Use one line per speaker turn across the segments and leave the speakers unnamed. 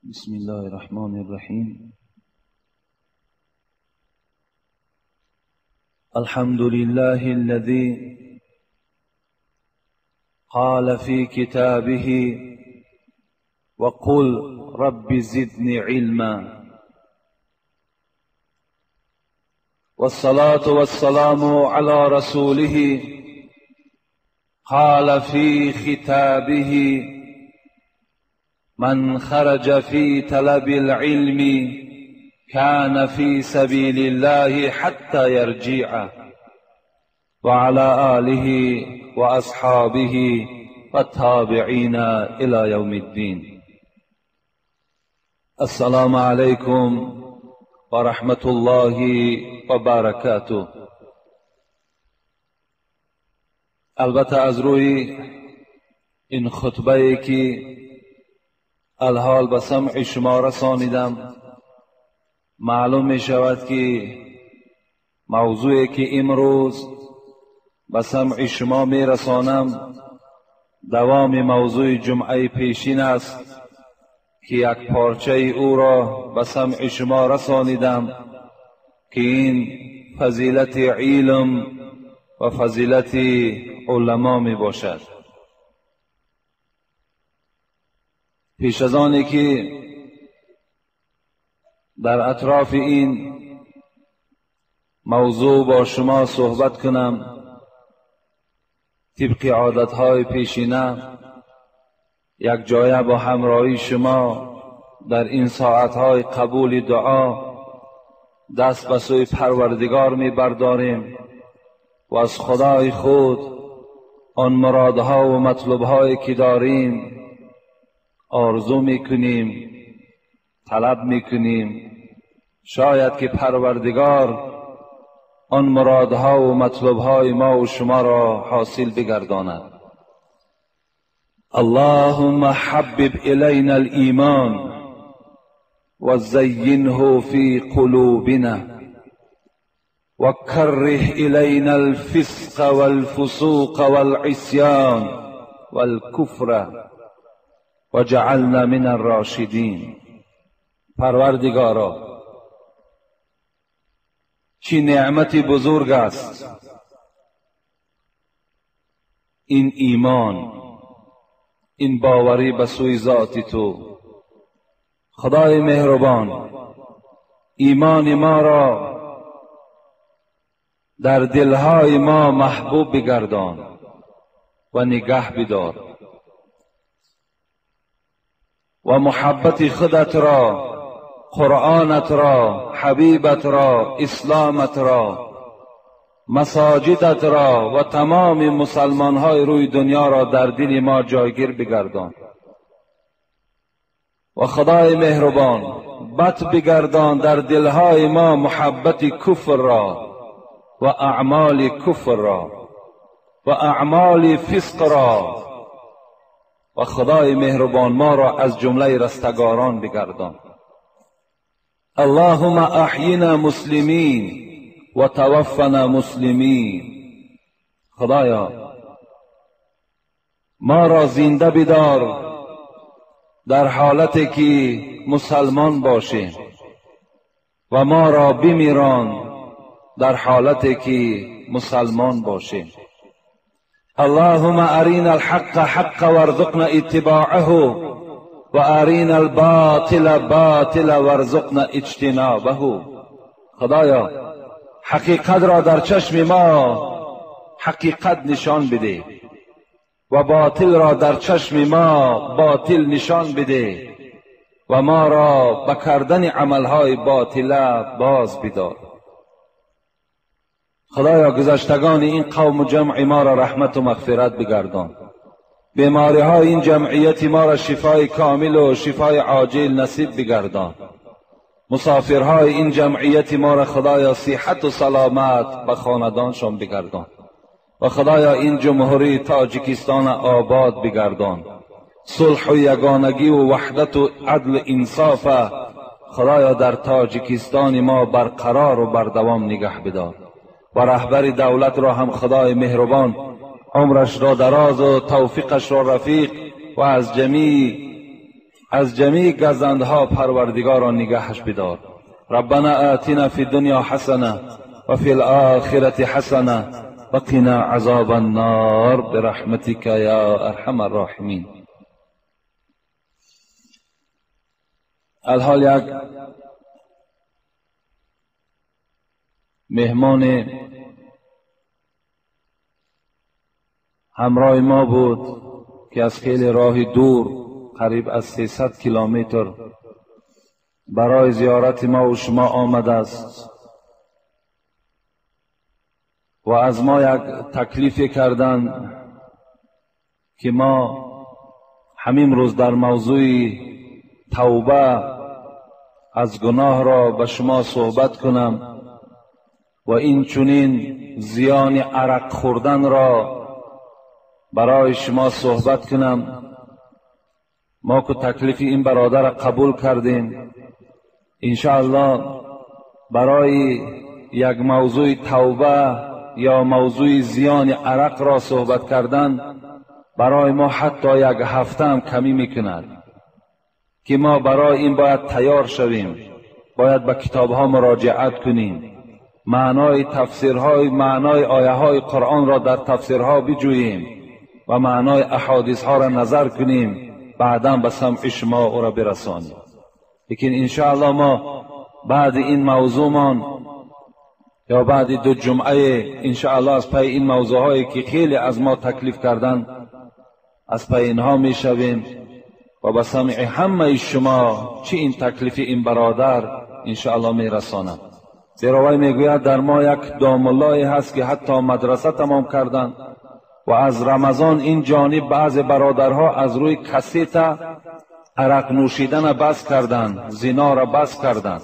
بسم الله الرحمن الرحیم. الحمد لله الذي قال في كتابه وقل رب زدني علما، والصلاة والسلام على رسوله قال في خطابه من خرج في طلب العلم كان في سبيل الله حتى يرجع، وعلى آله وأصحابه والتابعين إلى يوم الدين. السلام عليكم ورحمة الله وبركاته. البته از روی این خطبه که الحال به سمع شما رسانیدم معلوم می شود که موضوعی که امروز به سمع شما می رسانم دوام موضوع جمعه پیشین است که یک پارچه او را به سمع شما رسانیدم که این فضیلت علم و فضیلت علما می باشد. پیش از آنی که در اطراف این موضوع با شما صحبت کنم، طبق عادتهای پیشینه یک جایه با همراهی شما در این ساعتهای قبول دعا دست به سوی پروردگار می برداریم و از خدای خود آن مرادها و مطلوبهایی که داریم آرزو میکنیم، طلب میکنیم. شاید که پروردگار آن مرادها و مطلوبهای ما و شما را حاصل بگرداند. اللهم حبب الینا الایمان وزینه فی قلوبنا وکره الینا الفسق والفسوق والعصیان والکفر وجعلنا من الراشدین. پروردگارا، چی نعمت بزرگ است این ایمان، این باوری به سوی ذات تو. خدای مهربان، ایمان ما را در دلهای ما محبوب بگردان و نگه بدار و محبت خودت را، قرآنت را، حبیبت را، اسلامت را، مساجدت را و تمام مسلمانهای روی دنیا را در دل ما جایگیر بگردان. و خدای مهربان بت بگردان در دلهای ما محبت کفر را و اعمال کفر را و اعمال فسق را، و خدای مهربان ما را از جمله رستگاران بگردان. اللهم احینا مسلمین و توفنا مسلمین. خدایا ما را زنده بدار در حالتی که مسلمان باشیم و ما را بمیران در حالتی که مسلمان باشیم. اللهم ارینا الحق حقا وارزقنا اتباعه و ارینا الباطل باطلا وارزقنا اجتنابه. خدایا حقیقت را در چشم ما حقیقت نشان بده و باطل را در چشم ما باطل نشان بده و ما را به کردن عملهای باطله باز بدار. خدایا گذشتگان این قوم و جمع ما را رحمت و مغفرت بگردان. بیماری های این جمعیت ما را شفای کامل و شفای عاجل نصیب بگردان. مسافرهای این جمعیت ما را خدایا صحت و سلامت به خاندانشان بگردان و خدایا این جمهوری تاجیکستان آباد بگردان. صلح و یگانگی و وحدت و عدل و انصاف خدایا در تاجیکستان ما برقرار و بردوام نگه بدار و رهبر دولت را هم خدای مهربان عمرش را دراز و توفیقش را رفیق و از جمیع از جمیع گزندها پروردگارا نگهش بدار. ربنا آتنا فی الدنیا حسنه و فی الآخرة حسنه وقنا عذاب النار برحمتك یا ارحم الراحمین. الحال یک مهمان همراه ما بود که از خیلی راه دور، قریب از 300 کیلومتر برای زیارت ما و شما آمده است و از ما یک تکلیف کردن که ما همین روز در موضوع توبه از گناه را به شما صحبت کنم و این چنین زیان عرق خوردن را برای شما صحبت کنم. ما که تکلیف این برادر قبول کردیم، انشاءالله برای یک موضوع توبه یا موضوع زیان عرق را صحبت کردن برای ما حتی یک هفته هم کمی میکند که ما برای این باید تیار شویم، باید به کتابها مراجعت کنیم، معنای تفسیرهای معنای آیه های قرآن را در تفسیرها بجوییم و معنای احادیث ها را نظر کنیم، بعدا به سمع شما او را برسانیم. لیکن انشاءالله ما بعد این موضوعمان یا بعد دو جمعه انشاءالله از پی این موضوعهایی که خیلی از ما تکلیف کردن از پی اینها میشویم و به سمع همه شما چی این تکلیف این برادر انشاءالله میرسانم. زیرا وی میگوید در ما یک داملایی هست که حتی مدرسه تمام کردن و از رمضان این جانب بعض برادرها از روی کسیت عرق نوشیدن بس کردن، زنا را بس کردن،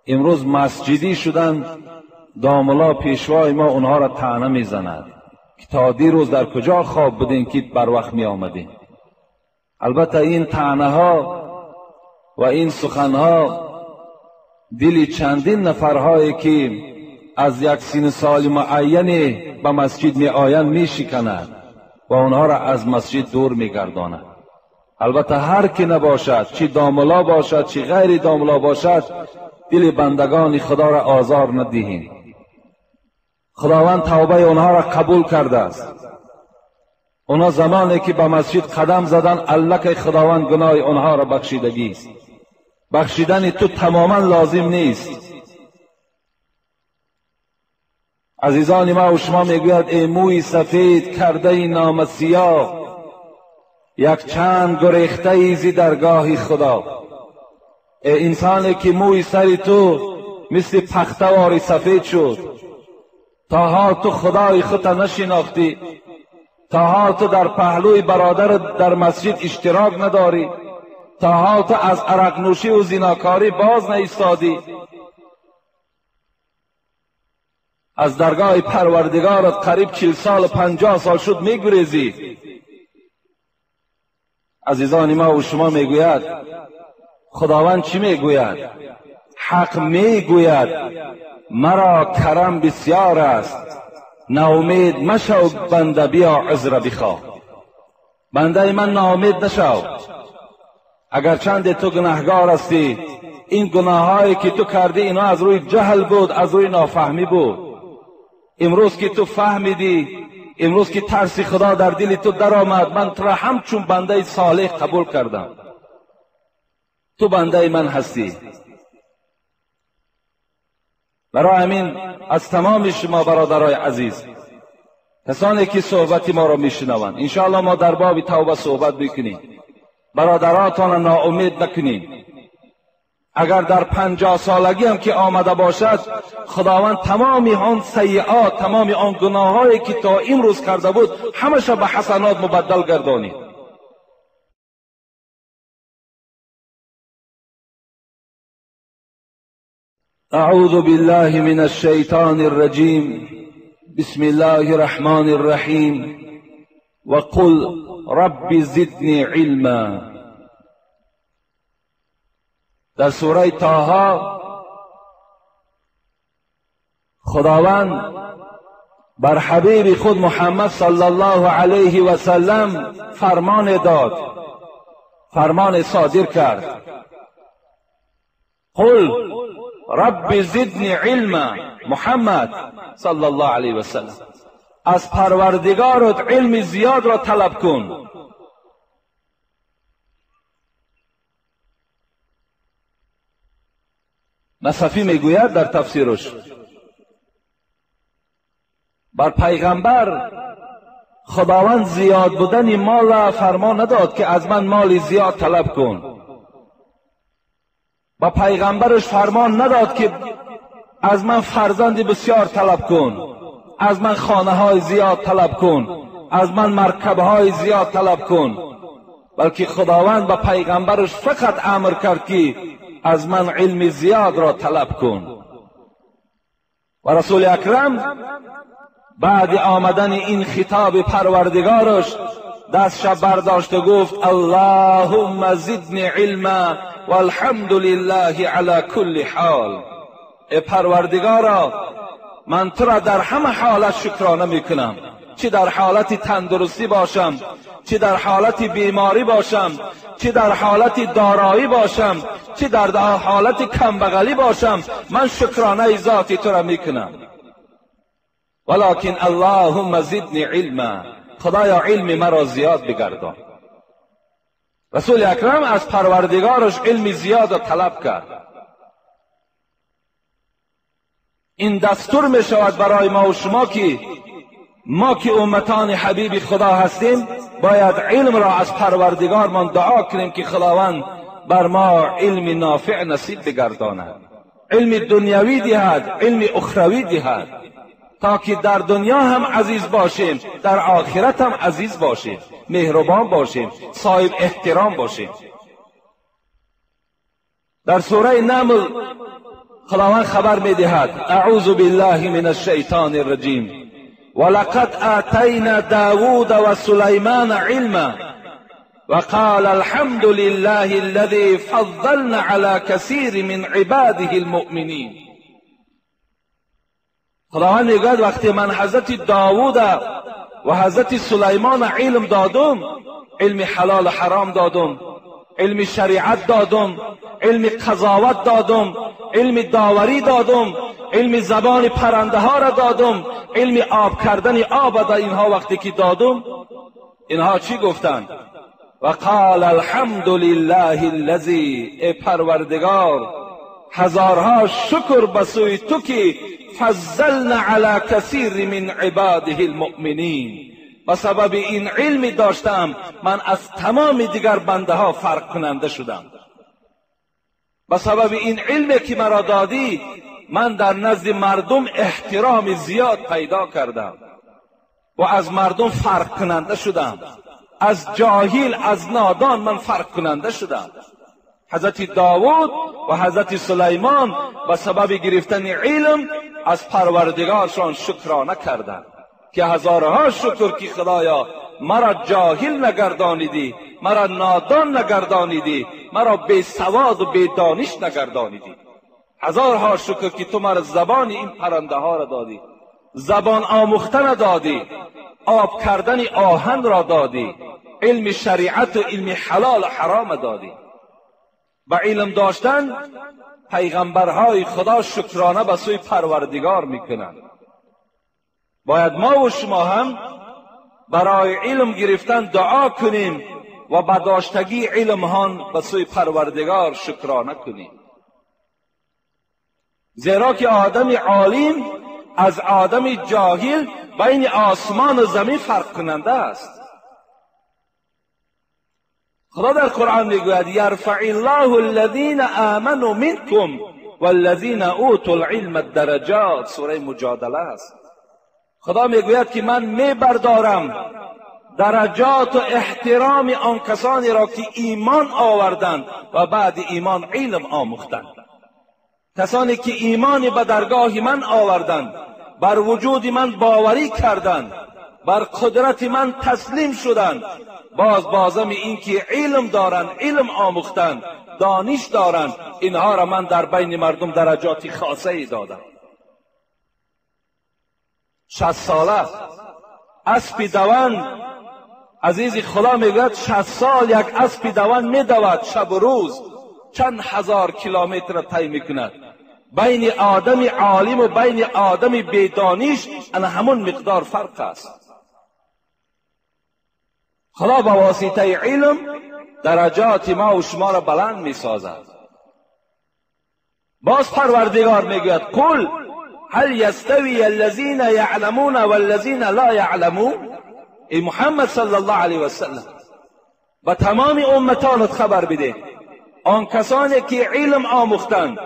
امروز مسجدی شدن. داملا پیشوای ما اونها را طعنه میزند که تا دیروز در کجا خواب بودین که بر وقت می آمدین. البته این طعنه ها و این سخن ها دل چندین نفرهایی که از یک سین سال معینی به مسجد می آیند می شکند و آنها را از مسجد دور می گرداند. البته هر کی نباشد، چی داملا باشد چی غیر داملا باشد، دل بندگان خدا را آزار ندهیم. خداوند توبه آنها را قبول کرده است. آنها زمانی که به مسجد قدم زدن الک خداوند گناه آنها را بخشیدگی است. بخشیدن تو تماما لازم نیست. عزیزان ما و شما میگوید ای موی سفید کرده نام سیاه، یک چند گریخته ایزی درگاه خدا. ای انسانی که موی سر تو مثل پخته واری سفید شد، تا حال تو خدای خودت نشناختی، تا حال تو در پهلوی برادر در مسجد اشتراک نداری، تا حال تو از عرق نوشی و زیناکاری باز نایستادی، از درگاه پروردگارت قریب 40 سال و 50 سال شد میگریزی. عزیزان ما و شما میگوید خداوند چی میگوید؟ حق میگوید مرا کرم بسیار است، ناامید مشو بنده، بیا عذر بخواه. بنده من ناامید نشو، اگر چند تو گناهگار هستی، این گناهایی که تو کردی اینا از روی جهل بود، از روی نافهمی بود. امروز که تو فهمیدی، امروز که ترس خدا در دل تو درآمد، من تو را همچون بنده صالح قبول کردم، تو بنده من هستی. برای همین از تمام شما برادرای عزیز، کسانی که صحبت ما را میشنوند، انشاءالله ما در باب توبه صحبت بکنیم، برادراتان ناامید نکنیم. اگر در 50 سالگی هم که آمده باشد، خداوند تمام آن سیئات، تمام آن گناهایی که تا امروز کرده بود همش به حسنات مبدل گردانید. اعوذ بالله من الشیطان الرجیم، بسم الله الرحمن الرحیم، وقل رب زدنی علما. در سوره طه خداوند بر حبیب خود محمد صلی الله علیه و سلم فرمان داد فرمان صادر کرد: قل رب زدنی علما. محمد صلی الله علیه و سلم، از پروردگارت علم زیاد را طلب کن. نصفی میگوید در تفسیرش: بر پیغمبر خداوند زیاد بودن مال فرمان نداد که از من مال زیاد طلب کن. با پیغمبرش فرمان نداد که از من فرزند بسیار طلب کن، از من خانه های زیاد طلب کن، از من مرکب های زیاد طلب کن، بلکه خداوند به پیغمبرش فقط امر کرد که از من علم زیاد را طلب کن. و رسول اکرم بعد آمدن این خطاب پروردگارش دستش برداشت و گفت: اللهم زدنی علما والحمد لله علی کل حال. ای پروردگارا، من تو را در همه حالت شکرانه میکنم، چه در حالت تندرستی باشم، چه در حالت بیماری باشم، چه در حالت دارایی باشم، چه در حالت کمبغلی باشم، من شکرانه ذاتی تو را میکنم. ولکن اللهم زدنی علما، خدایا علم مرا زیاد بگردان. رسول اکرم از پروردگارش علم زیاد را طلب کرد. این دستور می شود برای ما و شما که ما که امتان حبیب خدا هستیم باید علم را از پروردگارمان دعا کنیم که خداوند بر ما علم نافع نصیب بگرداند، علم دنیوی دهد، علم اخروی دهد، تا که در دنیا هم عزیز باشیم، در آخرت هم عزیز باشیم، مهربان باشیم، صاحب احترام باشیم. در سوره نمل خداوند خبر میدهد: اعوذ بالله من الشیطان الرجیم ولقد آتینا داود و سلیمان علما وقال الحمد لله الذي فضلنا على كثير من عباده المؤمنین. خداوند میگوید وقتی من حضرت داوود و حضرت سلیمان علم دادم، علم حلال و حرام دادم، علم شریعت دادم، علم قضاوت دادم، علم داوری دادم، علم زبان پرنده ها را دادم، علم آب کردن آب را اینها وقتی که دادم، اینها چی گفتند؟ و قال الحمد لله الذی، ای پروردگار هزارها شکر به سوی تو که فضلنا علی کثیر من عباده المؤمنین. به سبب این علمی داشتم من از تمام دیگر بنده ها فرق کننده شدم. به سبب این علمی که مرا دادی من در نزد مردم احترام زیاد پیدا کردم و از مردم فرق کننده شدم، از جاهل از نادان من فرق کننده شدم. حضرت داوود و حضرت سلیمان به سبب گرفتن علم از پروردگارشان شکرانه کردند که هزارها شکر که خدایا مرا جاهل نگردانیدی، مرا نادان نگردانیدی، مرا بی سواد و بی دانش نگردانیدی. هزارها شکر که تو مرا زبان این پرنده ها را دادی، زبان آموختن دادی، آب کردن آهن را دادی، علم شریعت و علم حلال و حرام دادی. با علم داشتن پیغمبرهای خدا شکرانه به سوی پروردگار میکنند. باید ما و شما هم برای علم گرفتن دعا کنیم و به داشتگی علم هان به سوی پروردگار شکرانه کنیم، زیرا که آدم عالم از آدم جاهل بین آسمان و زمین فرق کننده است. خدا در قرآن میگوید یرفع الله الذین آمنوا منکم والذین اوتوا العلم الدرجات. سوره مجادله است. خدا میگوید که من میبردارم درجات و احترام آن کسانی را که ایمان آوردند و بعد ایمان علم آموختند. کسانی که ایمان به درگاه من آوردند، بر وجود من باوری کردند، بر قدرت من تسلیم شدند، باز بازم این که علم دارند، علم آموختند، دانش دارند، اینها را من در بین مردم درجاتی خاصه ای دادم. 60 ساله اسب دوند عزیزی خدا میگوید 60 سال یک اسب دوان میدود شب و روز، چند هزار کیلومتر را طی میکند. بین آدم عالم و بین آدم بیدانش انا همون مقدار فرق است. خدا با واسطه علم درجات ما و شما را بلند میسازد. باز پروردگار میگوید قل هل یستوی الذین یعلمون والذین لا یعلمون. ای محمد صلی الله علیه و سلم به تمام امتانت خبر بده، آن کسانی که علم آموختند،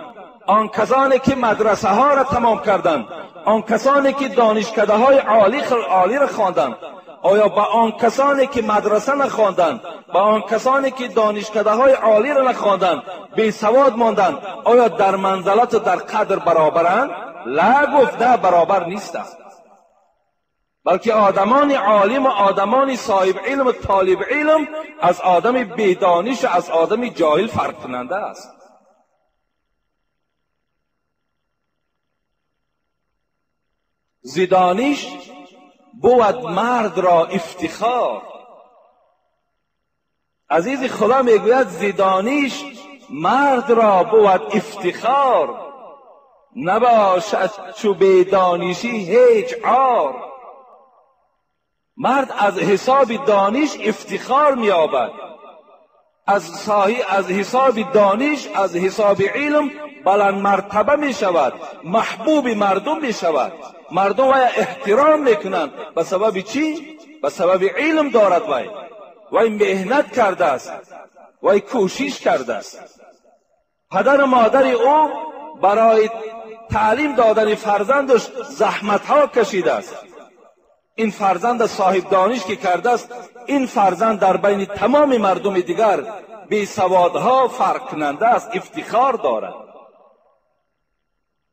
آن کسانی که مدرسه ها را تمام کردند، آن کسانی که دانشکده های عالی را خواندند، آیا با آن کسانی که مدرسه نخواندند، با آن کسانی که دانشکده های عالی را نخواندند، بی سواد ماندند، آیا در منزلت و در قدر برابرند؟ لا، گفت نه، برابر نیستند. بلکه آدمان عالم و آدمان صاحب علم و طالب علم از آدم بیدانش و از آدم جاهل فرق کننده است. زدانش بود مرد را افتخار. عزیز خدا میگوید زدانش مرد را بود افتخار، نباشد چو بیدانشی هیچ عار. مرد از حساب دانش افتخار می‌یابد، از حساب دانش، از حساب علم بلند مرتبه می شود، محبوب مردم می شود، مردم وی احترام میکنند. به سبب چی؟ به سبب علم دارد وی، وی مهنت کرده است، وی کوشش کرده است. پدر و مادر او برای تعلیم دادن فرزندش زحمت ها کشیده است. این فرزند صاحب دانش که کرده است، این فرزند در بین تمام مردم دیگر بی سوادها فرق کننده است، افتخار دارد.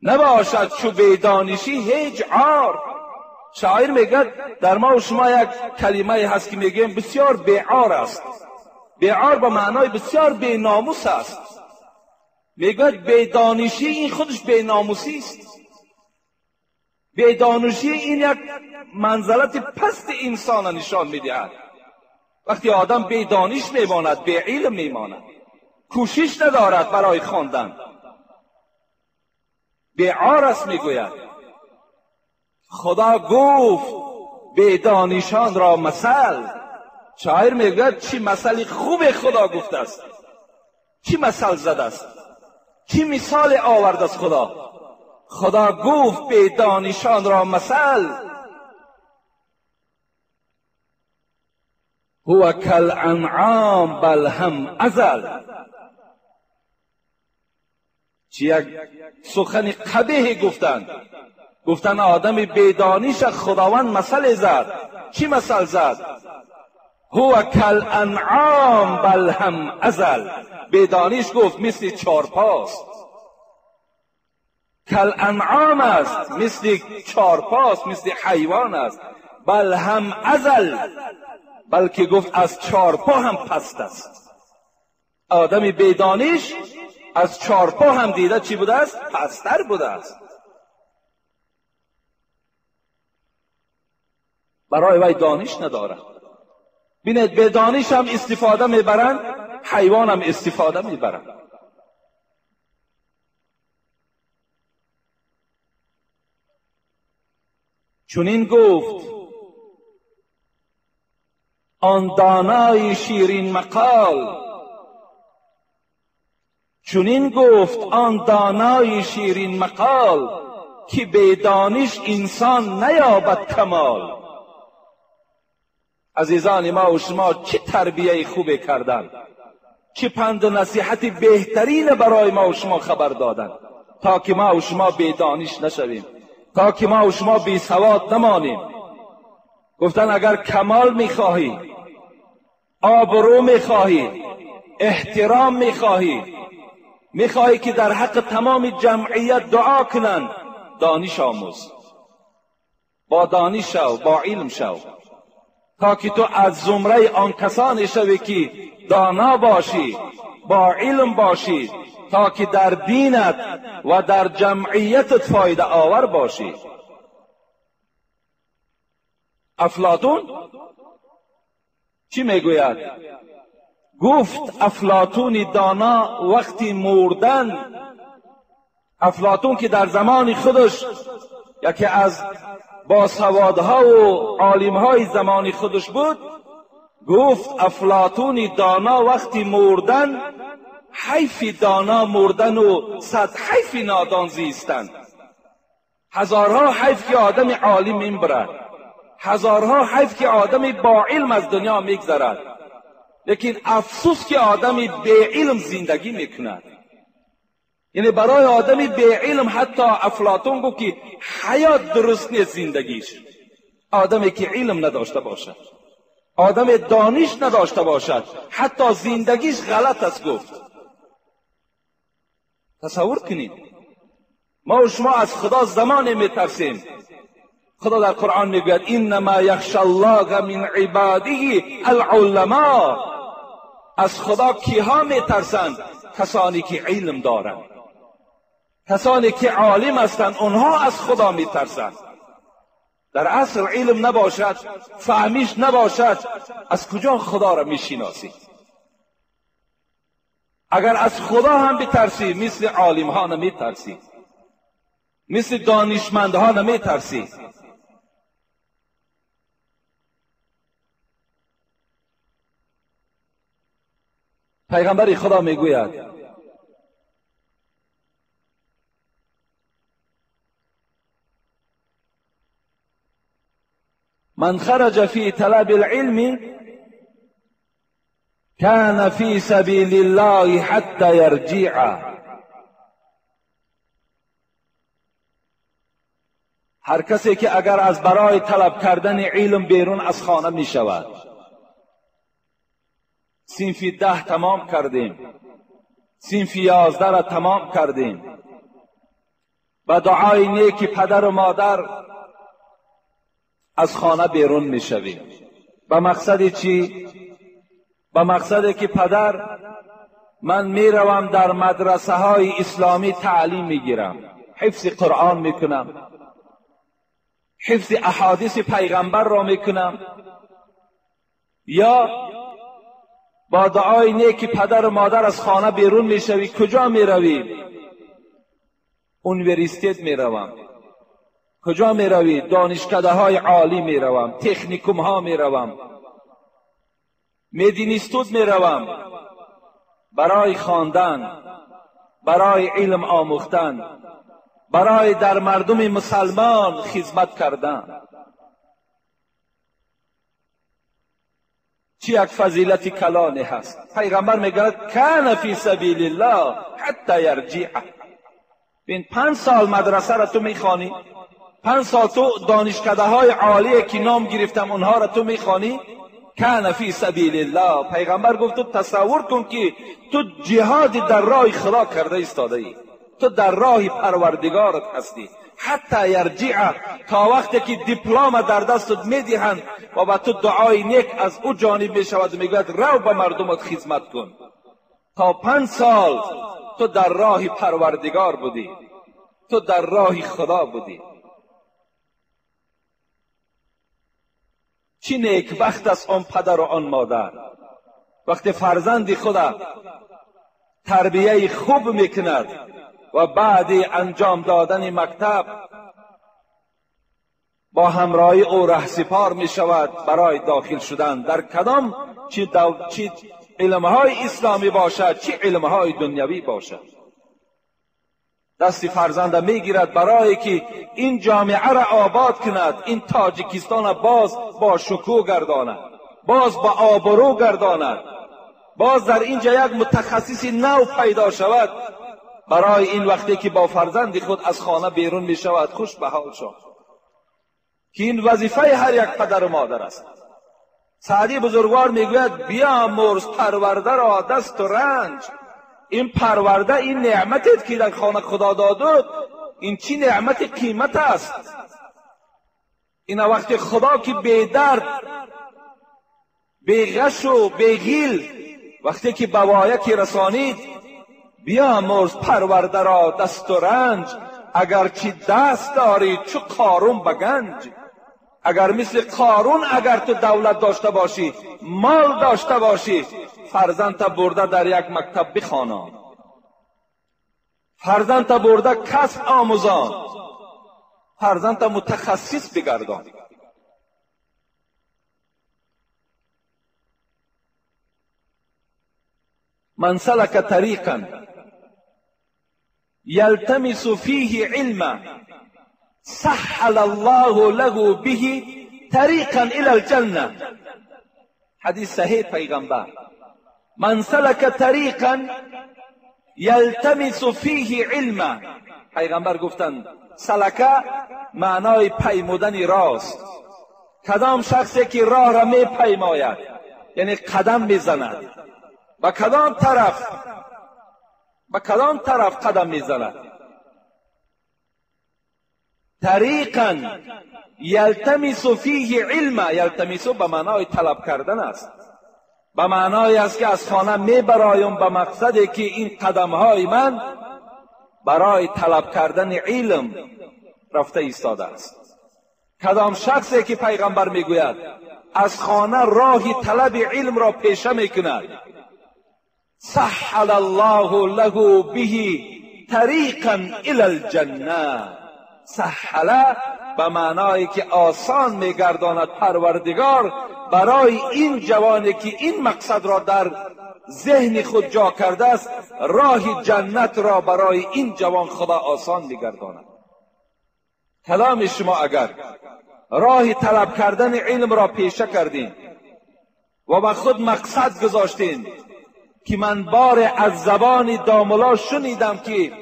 نباشد چو بیدانشی هیچ عار. شاعر میگه در ما و شما یک کلمه هست که میگیم بسیار بیعار است. بیعار به معنای بسیار بیناموس است. میگه بیدانشی این خودش بیناموسی است. بیدانشی این یک منزلت پست انسان نشان میدهد. وقتی آدم بیدانش میماند، بی علم میماند، کوشش ندارد برای خواندن، بیعار است. میگوید خدا گفت بیدانشان را مثل. شاعر میگوید چی مثل خوب خدا گفته است، چی مثل زده است، چی مثال آورده است خدا. خدا گفت بیدانشان را مثل، هو کالانعام بل هم اضل. چی یک سخن قبیح گفتند. گفتن آدم بیدانش خداوند مثل زد. چی مثل زد؟ هو کالانعام بل هم اضل. بیدانش گفت مثل چارپاست. کالانعام است، مثل چارپاست، مثل حیوان است. بل هم اضل، بلکه گفت از چارپا هم پست است. آدم بیدانش از چارپا هم دیده چی بوده است؟ پستر بوده است. برای وی دانش ندارد. بینید به دانش هم استفاده میبرند، حیوان هم استفاده میبرند. چنین گفت آن دانای شیرین مقال، چنین گفت آن دانای شیرین مقال، که به دانش انسان نیابد کمال. عزیزان ما و شما چه تربیه خوبی کردن، چه پند و نصیحت بهترین برای ما و شما خبر دادن، تا که ما و شما بی دانش نشویم، تا که ما و شما بی سواد نمانیم. گفتن اگر کمال میخواهی، آبرو میخواهی، احترام میخواهی، میخواهی که در حق تمام جمعیت دعا کنند، دانش آموز، با دانش شو، با علم شو، تا که تو از زمره آن کسانی شوی که دانا باشی، با علم باشی، تا که در دینت و در جمعیتت فایده آور باشی. افلاطون چی میگوید؟ گفت افلاطون دانا وقتی مردن. افلاطون که در زمان خودش یکی از باسوادها و عالمهای زمان خودش بود، گفت افلاطون دانا وقتی مردن، حیف دانا مردن و صد حیف نادان زیستن. هزارها حیف که آدم عالم میبرد، هزارها حیف که آدم با علم از دنیا میگذرد، لیکن افسوس که آدم بی علم زندگی میکند. یعنی برای آدم بی علم حتی افلاطون گفت که حیات درست نیست زندگیش. آدمی که علم نداشته باشد، آدم دانش نداشته باشد، حتی زندگیش غلط است گفت. تصور کنید ما و شما از خدا زمان میترسیم. خدا در قرآن میگوید انما یخشى الله من عباده العلماء. از خدا کیها میترسند؟ کسانی که علم دارند، کسانی که عالم هستند، اونها از خدا میترسند. در اصل علم نباشد، فهمیش نباشد، از کجا خدا را میشناسی؟ اگر از خدا هم بترسی، مثل عالم ها نمیترسی، مثل دانشمندها نمیترسی. پیغمبر خدا میگوید من خرج فی طلب العلم كان فی سبیل الله حتی یرجع. هر کسی که اگر از برای طلب کردن علم بیرون از خانه می شود، صنف 10 تمام کردیم، صنف 11 را تمام کردیم، با دعای نیک پدر و مادر از خانه بیرون می شویم. به مقصد چی؟ به مقصد که پدر من می روم در مدرسه های اسلامی تعلیم می گیرم، حفظ قرآن می کنم، حفظ احادیث پیغمبر را می کنم، یا با دعای نیک پدر و مادر از خانه بیرون می شوی، کجا می روی؟ اونیورسیتت می روم. کجا می روی؟ دانشکده های عالی می روم، تکنیکوم ها می روم، مدینیستوت می روم، برای خواندن، برای علم آموختن، برای در مردم مسلمان خدمت کردن. چی یک فضیلت کلانی هست. پیغمبر میگه کان فی سبیل الله حتی یرجع. بین 5 سال مدرسه را تو میخوانی، 5 سال تو دانشکده های عالی که نام گرفتم اونها را تو میخوانی، کان فی سبیل الله. پیغمبر گفت تو تصور کن که تو جهاد در راه خدا کرده ایستاده ای، تو در راه پروردگارت هستی، حتی یرجع، تا وقتی که دیپلم در دستت میدهند و با تو دعای نیک از او جانب میشود و میگوید رو به مردمت خدمت کن. تا 5 سال تو در راه پروردگار بودی، تو در راه خدا بودی. چی نیکبخت است آن پدر و آن مادر وقتی فرزند خود تربیه خوب میکند و بعد انجام دادن مکتب با همراهی او رهسپار می شود برای داخل شدن در کدام چی علمهای اسلامی باشد، چی علمهای دنیوی باشد. دست فرزند میگیرد برای که این جامعه را آباد کند، این تاجیکستان را باز با شکوه گرداند، باز با آبرو گرداند، باز در اینجا یک متخصص نو پیدا شود. برای این وقتی که با فرزند خود از خانه بیرون می شود خوش به حال شد که این وظیفه هر یک پدر و مادر است. سعدی بزرگوار میگوید بیامرز پرورده را دست و رنج. این پرورده، این نعمتت که در خانه خدا دادد، این چی نعمت قیمت است. این وقتی خدا که بی درد، بی غش و بی غیل وقتی که به که رسانید، بیامرز پرورده را دست و رنج، اگر چی دست داری چو قارون به گنج. اگر مثل قارون اگر تو دولت داشته باشی، مال داشته باشی، فرزند تا برده در یک مکتب بخوانان، فرزند تا برده کسب آموزان، فرزند تا متخصص بگردان. من سلك طریقا یلتمس فیه علما سهل الله له به طریقا الی الجنه. حدیث صحیح پیغمبر. من سلك طریقا یلتمس فیه علما، پیغمبر گفتند سلکه معنای پیمودن راست. کدام شخصی که راه را می پیماید، یعنی قدم میزند، به کدام طرف، به کدام طرف قدم میزند؟ طریقا یلتمس فیه علما، یلتمس به معنای طلب کردن است، به معنای است که از خانه میبرایم به مقصدی که این قدمهای من برای طلب کردن علم رفته ایستاده است. کدام شخصی که پیغمبر میگوید از خانه راه طلب علم را پیشه میکند، سهل الله له به طریقا الی الجنه. سهل به معنایی که آسان میگرداند پروردگار برای این جوانی که این مقصد را در ذهن خود جا کرده است، راه جنت را برای این جوان خدا آسان میگرداند. کلام شما اگر راه طلب کردن علم را پیشه کردین و به خود مقصد گذاشتین که من بار از زبان داملا شنیدم که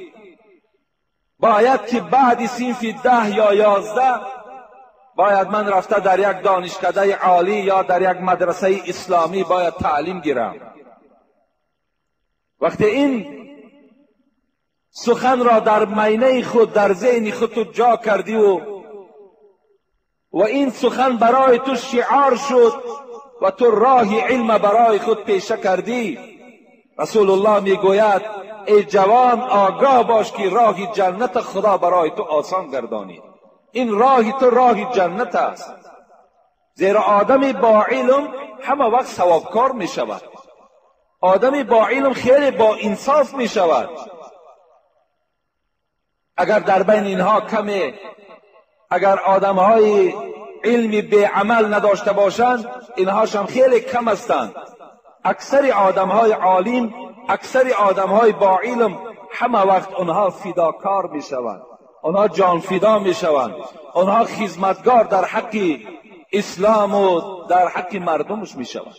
باید که بعد صنف 10 یا 11 باید من رفته در یک دانشکده عالی یا در یک مدرسه اسلامی باید تعلیم گیرم. وقتی این سخن را در مینه خود، در ذهن خود تو جا کردی و این سخن برای تو شعار شد و تو راه علم برای خود پیشه کردی، رسول الله میگوید ای جوان آگاه باش که راه جنت خدا برای تو آسان گردانید. این راه تو راه جنت است، زیرا آدم با علم همه وقت ثوابکار می شود، آدم با علم خیلی با انصاف می شود. اگر در بین اینها کمی، اگر آدمهای علمی به عمل نداشته باشند، اینهاش هم خیلی کم هستند. اکثر آدمهای عالم، اکثر آدمهای با علم همه وقت آنها فداکار می شوند، آنها جان فدا می شوند، آنها خدمتگار در حق اسلام و در حق مردمش می شوند.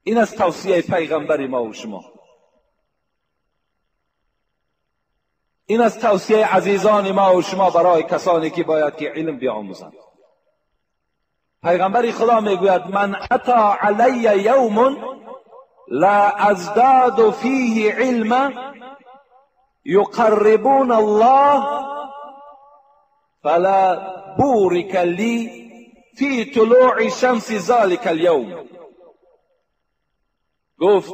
این از توصیه پیغمبر ما و شما، این از توصیه عزیزان ما و شما برای کسانی که باید که علم بیاموزند. پیغمبر خدا میگوید من اتا علی یوم لا ازداد فیه علما یقربون الله فلا بورک لی فی طلوع شمس ذلک اليوم. گفت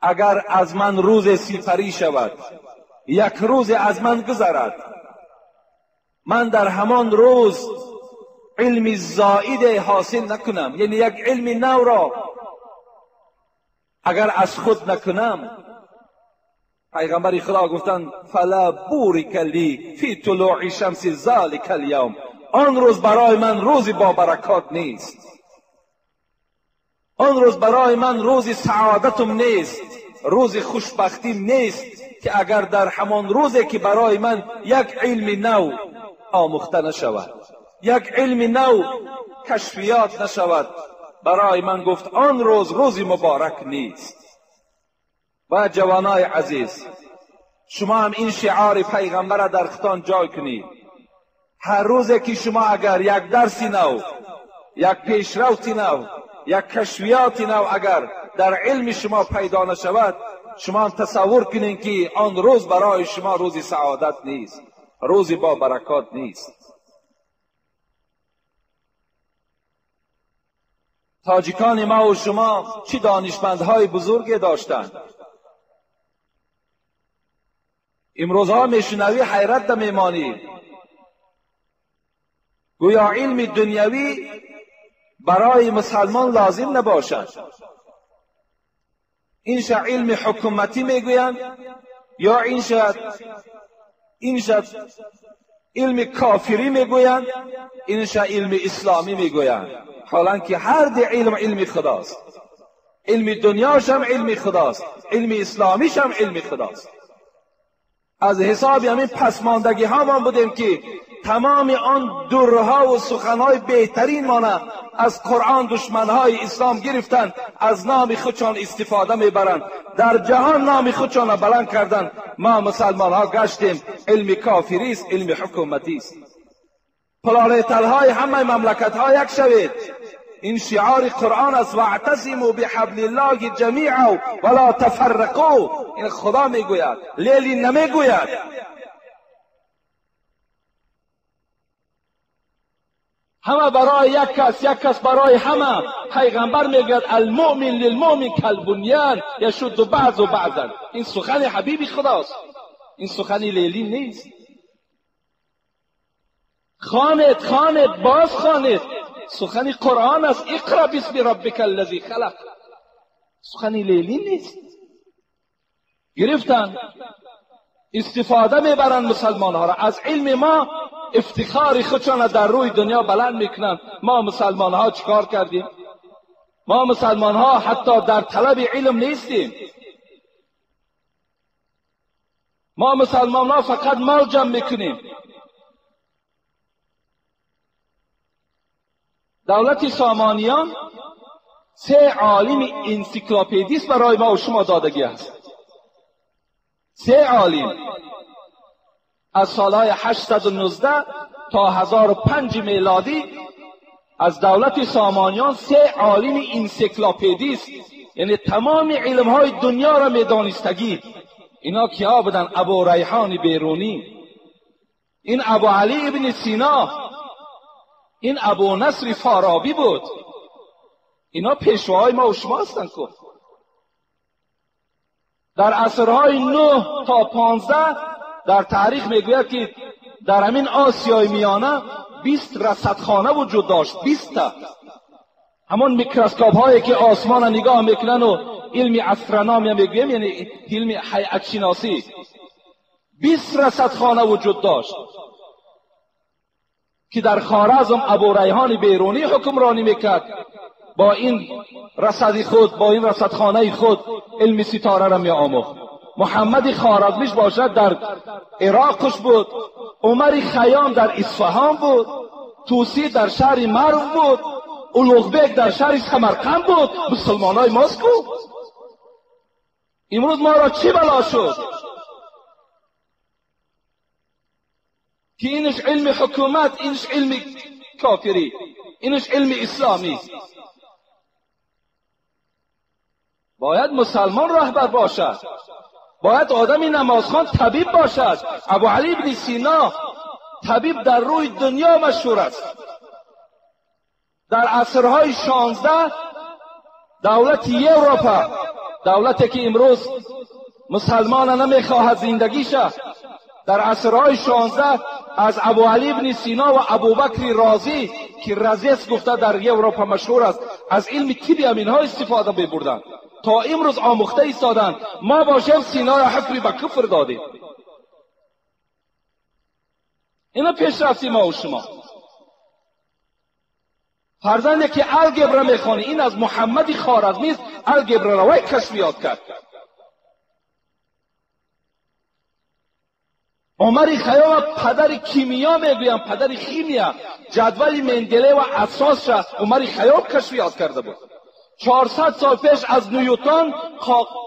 اگر از من روز سپری شود، یک روز از من گذرد، من در همان روز علم زائد حاصل نکنم، یعنی یک علم نو را اگر از خود نکنم، پیغمبر خدا گفتند فلا بورک لی فی طلوع شمس ذلک الیوم، آن روز برای من روزی با برکات نیست، آن روز برای من روز سعادتم نیست، روز خوشبختیم نیست که اگر در همان روزی که برای من یک علم نو آموخته نشود، یک علم نو کشفیات نشود، برای من گفت آن روز روزی مبارک نیست. و جوانای عزیز، شما هم این شعار پیغمبر را در خودتان جای کنید. هر روزی که شما اگر یک درسی نو، یک پیشرفتی نو، یک کشفیات نو اگر در علم شما پیدا نشود، شما هم تصور کنید که آن روز برای شما روز سعادت نیست، روزی با برکات نیست. تاجیکان ما و شما چه دانشمندهای بزرگی داشتند. امروزها میشنوی حیرت میمانی. گویا علم دنیوی برای مسلمان لازم نباشد. اینش علم حکومتی میگویند یا اینش علم کافری میگویند، اینش علم اسلامی میگویند. حالا که هر دو علم علم خداست. علم دنیاش هم علم خداست، علم اسلامیش هم علم خداست. از حساب همین پسماندگی ها ما بودیم که تمام آن درها و سخنهای بهترین مانه از قرآن دشمنهای اسلام گرفتند، از نام خودشان استفاده میبرند، در جهان نام خودشان بلند کردند. ما مسلمان ها گشتیم علم کافری است، علم حکومتی است. پلانتلهای همه مملکت ها یک شوید. این شعار قرآن است، واعتصموا بحبل الله جمیعا ولا تفرقوا. این خدا میگوید، لیلی نمیگوید. همه برای یک کس، یک کس برای همه. پیغمبر میگوید المؤمن للمؤمن کالبنیان یشد بعض و بعضا. این سخن حبیب خداست، این سخن لیلی نیست. خوانید، خوانید، باز خوانید. سخن قرآن است، اقرا باسم ربک الذی خلق. سخن لیلی نیست. گرفتن استفاده میبرند مسلمان ها را از علم ما، افتخار خودشان در روی دنیا بلند میکنند. ما مسلمان ها چیکار کردیم؟ ما مسلمان ها حتی در طلب علم نیستیم. ما مسلمان ها فقط مال جمع میکنیم. دولت سامانیان 3 عالم انسیکلوپدیست برای ما و شما دادگی است. 3 عالم از سالهای 819 تا 1005 میلادی از دولت سامانیان 3 عالم انسیکلوپدیست، یعنی تمام علمهای دنیا را میدانستگی. اینا کیا بودن؟ ابو ریحان بیرونی، این ابو علی ابن سینا، این ابو نصر فارابی بود. اینا پیشواهای ما و شما هستند که در عصرهای 9 تا 15 در تاریخ میگوید که در همین آسیای میانه 20 رصدخانه وجود داشت. 20 تا همون میکروسکوپ هایی که آسمان را نگاه میکنن و علم astronomy میگویم، یعنی علم هیئت شناسی. 20 رصدخانه وجود داشت که در خوارزم ابو ریحان بیرونی حکمرانی میکرد. با این رصد خود، با این رصدخانه خود علم ستاره را می آموخت. محمد خوارزمیش باشد در عراقش بود، عمر خیام در اصفهان بود، توسی در شهر مرو بود، اولوغبک در شهر سمرقند بود. مسلمان های ماست کو؟ امروز ما را چی بلا شد که اینش علم حکومت، اینش علم کافری، اینش علم اسلامی. باید مسلمان رهبر باشد، باید آدمی نمازخوان طبیب باشد. ابو علی ابن سینا طبیب در روی دنیا مشهور است. در عصرهای 16 دولت یوروپا، دولتی که امروز مسلمان نمیخواهد زندگیشه، در عصرهای 16 از ابو علی ابن سینا و ابوبکر رازی که رزیس گفته در یوروپا مشهور است، از علم طب اینها استفاده میبردند. تا امروز آموخته ایستادند. ما باشیم سینا را حکمی به کفر دادیم. اینا پیشرفتی ما و شما. فرزندی که الگبر میخوانی، این از محمد خوارزمی است، الگبر را وی کشفیات کرد. عمر خیام پدر کیمیا میگویم، پدر خیمیا، جدول مندله و اساس را عمر خیام کشفیات کرده بود. 400 سال پیش از نیوتن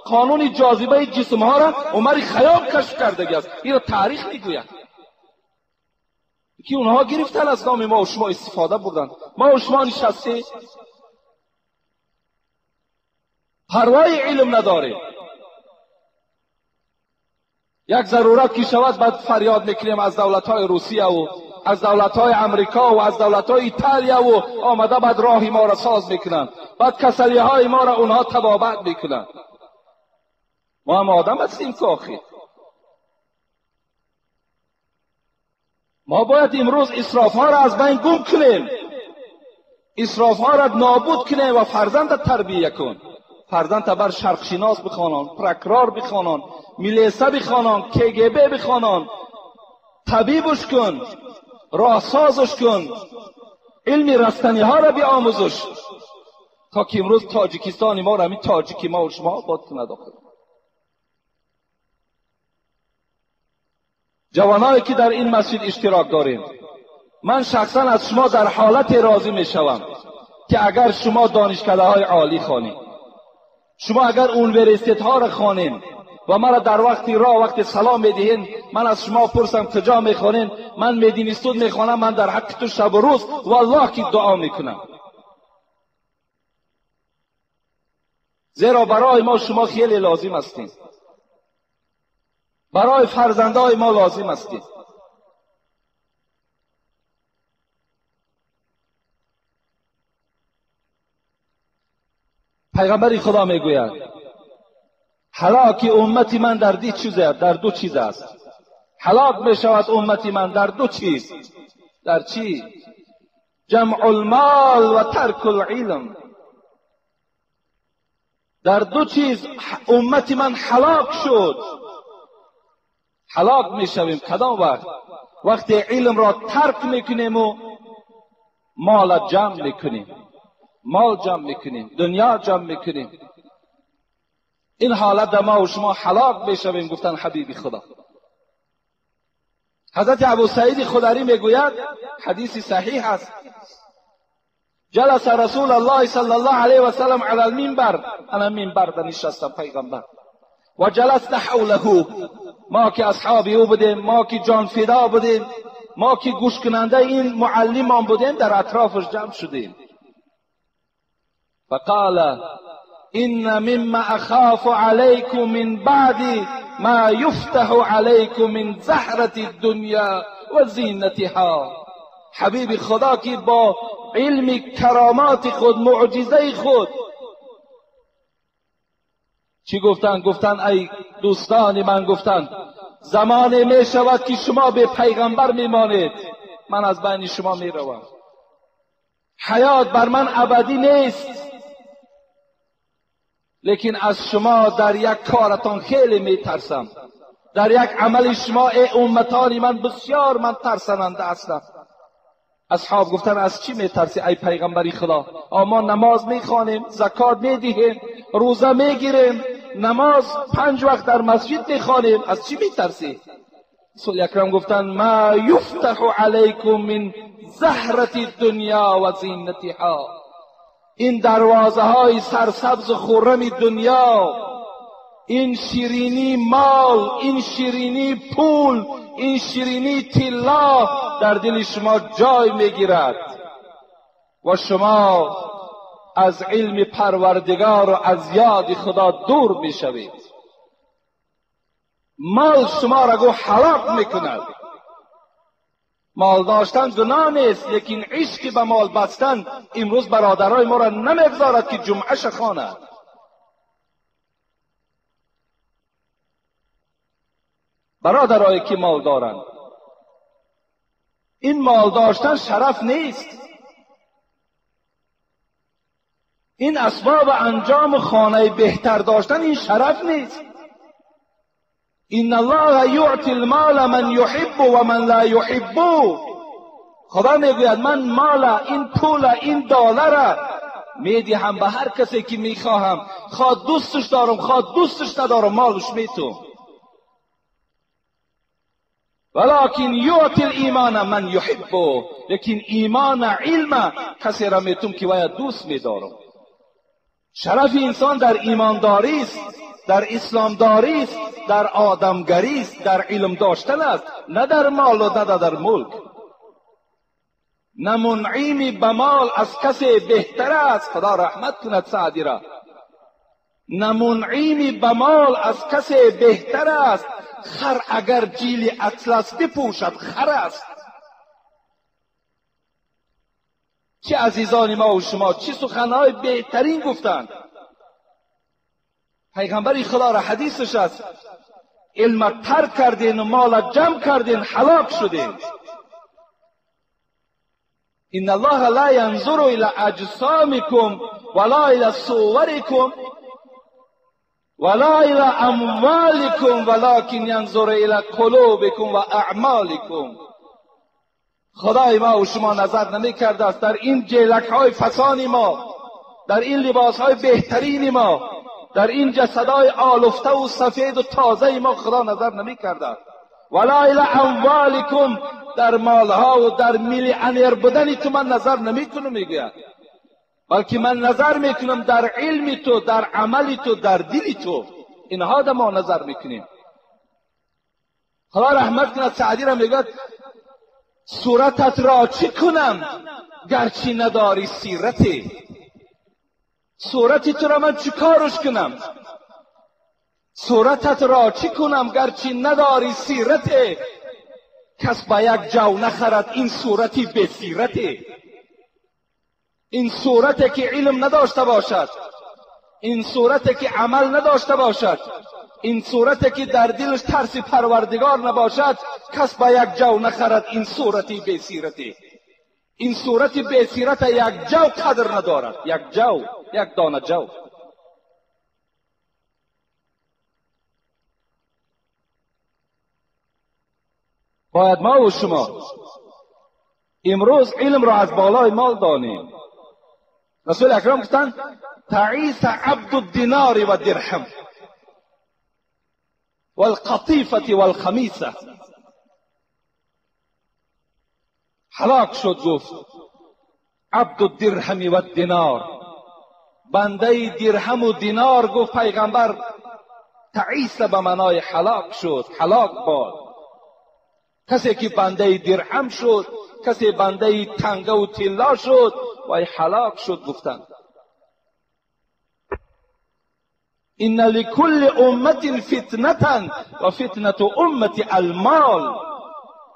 قانون جاذبه جسم ها را عمر خیام کشف کرده است. این را تاریخ میگوید که اونها گرفتن از نام ما و شما استفاده بردن. ما و شما نشسته پروای علم نداریم. یک ضرورت که شود بعد فریاد میکنیم از دولت‌های روسیه و از دولت‌های امریکا و از دولت‌های ایتالیا و آمده بعد راه ما را ساز میکنن، بعد کسلی‌های ما را اونها تبابت میکنن. ما هم آدم هستیم که آخر ما باید امروز اسراف ها را از بین گم کنیم، اسراف ها را نابود کنیم و فرزند تربیه کن. فرزند بر شرق شناس بخوانان، پرکرار بخوانان، میلیسه بخوانان، کگب بخوانان، طبیبش کن، راهسازش کن، علم رستنی ها را بیاموزش تا که امروز تاجیکستان ما را همین تاجیکی ما و شما آباد کند. آخر جوانایی که در این مسجد اشتراک داریم، من شخصا از شما در حالت راضی می شوم که اگر شما دانشکده های عالی خوانید، شما اگر اونیورسیت ها را خوانین و مرا در وقتی راه وقت سلام میدهین، من از شما پرسم کجا میخوانین، من مدینستون میخوانم، من در حق تو شب و روز والله که دعا میکنم، زیرا برای ما شما خیلی لازم هستین، برای فرزندای ما لازم هستین. پیغمبر خدا میگوید هلاک امت من در دو چیز، در دو چیز است. هلاک میشود امت من در دو چیز. در چی؟ جمع المال و ترک العلم. در دو چیز امت من هلاک شد. هلاک میشویم کدام وقت؟ وقتی علم را ترک میکنیم و مال جمع میکنیم، مال جمع میکنیم، دنیا جمع میکنیم. این حالت ما و شما هلاک میشویم، گفتن حبیبی خدا. حضرت ابو سعید خدری میگوید، حدیث صحیح است، جلس رسول الله صلی الله علیه و سلم علی المنبر، انا منبر نشستم پیغمبر، و جلسنا حوله، ما که اصحاب او بودیم، ما که جان فدا بودیم، ما که گوش کننده این معلمان بودیم، در اطرافش جمع شدیم. فقال ان مما اخاف علیکم من بعد ما یفتح علیکم من زهرة الدنیا و زینتها. حبیب خدا که با علم کرامات خود، معجزه خود چی گفتن؟ گفتن ای دوستان من، گفتن زمان می شود که شما به پیغمبر میمانید، من از بین شما می روم، حیات بر من ابدی نیست، لیکن از شما در یک کارتان خیلی می ترسم، در یک عمل شما ای امتان من بسیار من ترسننده هستم. اصحاب گفتن از چی میترسی ای پیغمبری خدا؟ ما نماز میخوانیم، زکات میدهیم، روزه میگیریم، نماز 5 وقت در مسجد میخوانیم، از چی میترسی؟ رسول اکرم گفتن ما یفتح علیکم من زهرة الدنیا و زینتها. این دروازه های سرسبز خرم دنیا، این شیرینی مال، این شیرینی پول، این شیرینی طلا در دل شما جای میگیرد و شما از علم پروردگار و از یاد خدا دور میشوید. مال شما را گو هلاک میکند. مال داشتن گناه نیست، لیکن عشق به مال بستن امروز برادرای ما را نمیگذارد که جمعه خواند. برادرایی که مال دارند، این مال داشتن شرف نیست، این اسباب انجام خانه بهتر داشتن این شرف نیست. ان الله یعطی المال من یحب و من لا یحب. خدا میگوید من مال، این پول، این دلار میدهم به هر کسی که میخواهم، خواه دوستش دارم خواه دوستش ندارم، مالش میتم. ولكن یعطی الایمان من یحب، لیکن ایمان علم کسی را میتم که باید دوست میدارم. شرف انسان در ایمانداری است، در اسلامداری است، در آدمگری است، در علم داشتن است، نه در مال و نه در ملک. نه منعیم به مال از کسی بهتر است، خدا رحمت کند سعدی را، نه منعیم به مال از کسی بهتر است، خر اگر جیل اطلس بپوشد خر است. چه عزیزان ما و شما چه سخنهای بهترین گفتند. پیغمبر خدا را حدیثش است، علم ترک کردین و مال جمع کردین هلاک شدین. ان الله لا ينظر الى اجسامكم ولا الى صوركم ولا الى اموالكم ولكن ينظر الى قلوبكم و اعمالكم. خدای ما و شما نظر نمی کرده است در این جیلک های فسان ما، در این لباس های بهترین ما، در این جسدهای آلفته و سفید و تازه ما خدا نظر نمی کرده است. ولا الی اموالکم، در مالها و در میلیونر بودن تو من نظر نمی کنم، میگوید، بلکه من نظر میکنم در علم تو، در عمل تو، در دل تو. اینها در ما نظر میکنیم. خدا رحمت کند سعدی را میگوید صورتت را چی کنم گرچه نداری سیرتی. صورتی تو را من چی کارش کنم؟ صورتت را چی کنم گرچه نداری سیرتی. کس با یک جو نخرد این صورتی به سیرتی. این صورتی که علم نداشته باشد، این صورتی که عمل نداشته باشد، این صورتی که در دلش ترس پروردگار نباشد، کس با یک جو نخرد این صورتی به سیرتی. این صورت به سیرت یک جو قدر ندارد، یک جو، یک دانه جو. باید ما و شما امروز علم را از بالای مال دانیم. رسول اکرم گفتند تعیس عبد الدینار و درهم والقطیفة والخمیسه. هلاک شد، گفت عبد الدرهم و الدینار، بنده درهم و دینار. گفت پیغمبر تعیس به معنای هلاک شد، هلاک باد. کسی که بنده درهم شد، کسی بنده تنگه و طلا شد، وای هلاک شد. گفتند ان لكل امة فتنة و فتنة امة المال.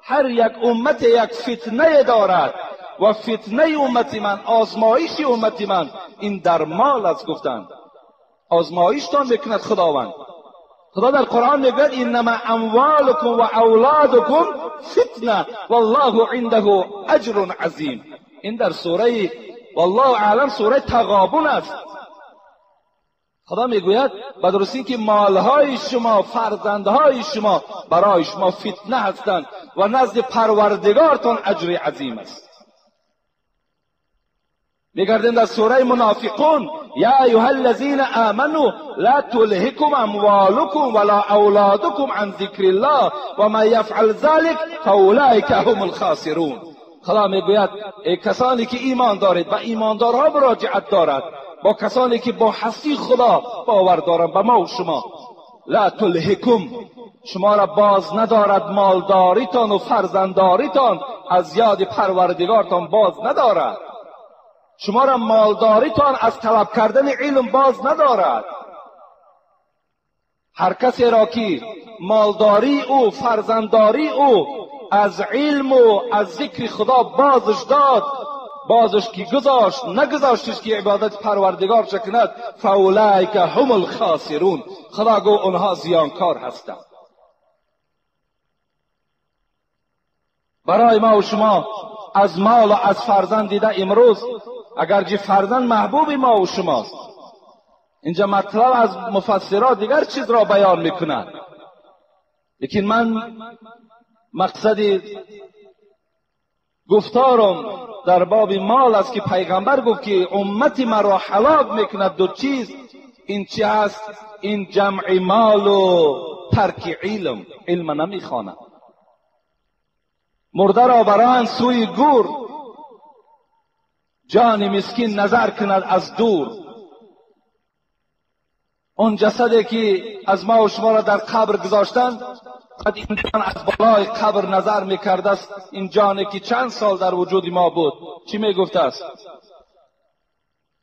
هر یک امت یک فتنه دارد و فتنه امت من، آزمایش امت من این در مال است. گفتند آزمایشتان میکند خداوند. خدا در قرآن میگوید انما اموالکم و اولادکم فتنه والله عنده اجر عظیم. این در سوره والله اعلم سوره تغابن است. خدا میگوید به درستی که مالهای شما، فرزندهای شما برای شما فتنه هستند و نزد پروردگارتان اجر عظیم است. میگردیم در سوره منافقون یا ایها الذین آمنوا لا تلهکم اموالکم ولا اولادکم عن ذکر الله و من یفعل ذلک فاولئک هم الخاسرون. خدا میگوید ای کسانی که ایمان دارید، و ایماندارها مراجعت دارد با کسانی که با هستی خدا باور دارند، به ما و شما، لا تلهکم، شما را باز ندارد مالداریتان و فرزنداریتان از یاد پروردگارتان باز ندارد. شما را مالداریتان از طلب کردن علم باز ندارد. هر کسی را که مالداری او، فرزنداری او از علم و از ذکر خدا بازش داد، بازش که گذاشت، نگذاشتش که عبادت پروردگار کند، فاولئک هم الخاسرون. خدا گو اونها زیانکار هستند. برای ما و شما از مال و از فرزند دیده امروز، اگرچه فرزند محبوب ما و شماست، اینجا مطلب از مفسرات دیگر چیز را بیان میکند، لیکن من مقصد گفتارم در باب مال است که پیغمبر گفت که امت مرا هلاک میکند دو چیز. این چی هست؟ این جمع مال و ترک علم. علم نمیخواند. مرده را بران سوی گور، جان مسکین نظر کند از دور. اون جسدی که از ما و شما را در قبر گذاشتند، بعد این جان از بالای قبر نظر میکرده است. این جانی که چند سال در وجود ما بود، چی میگفته است؟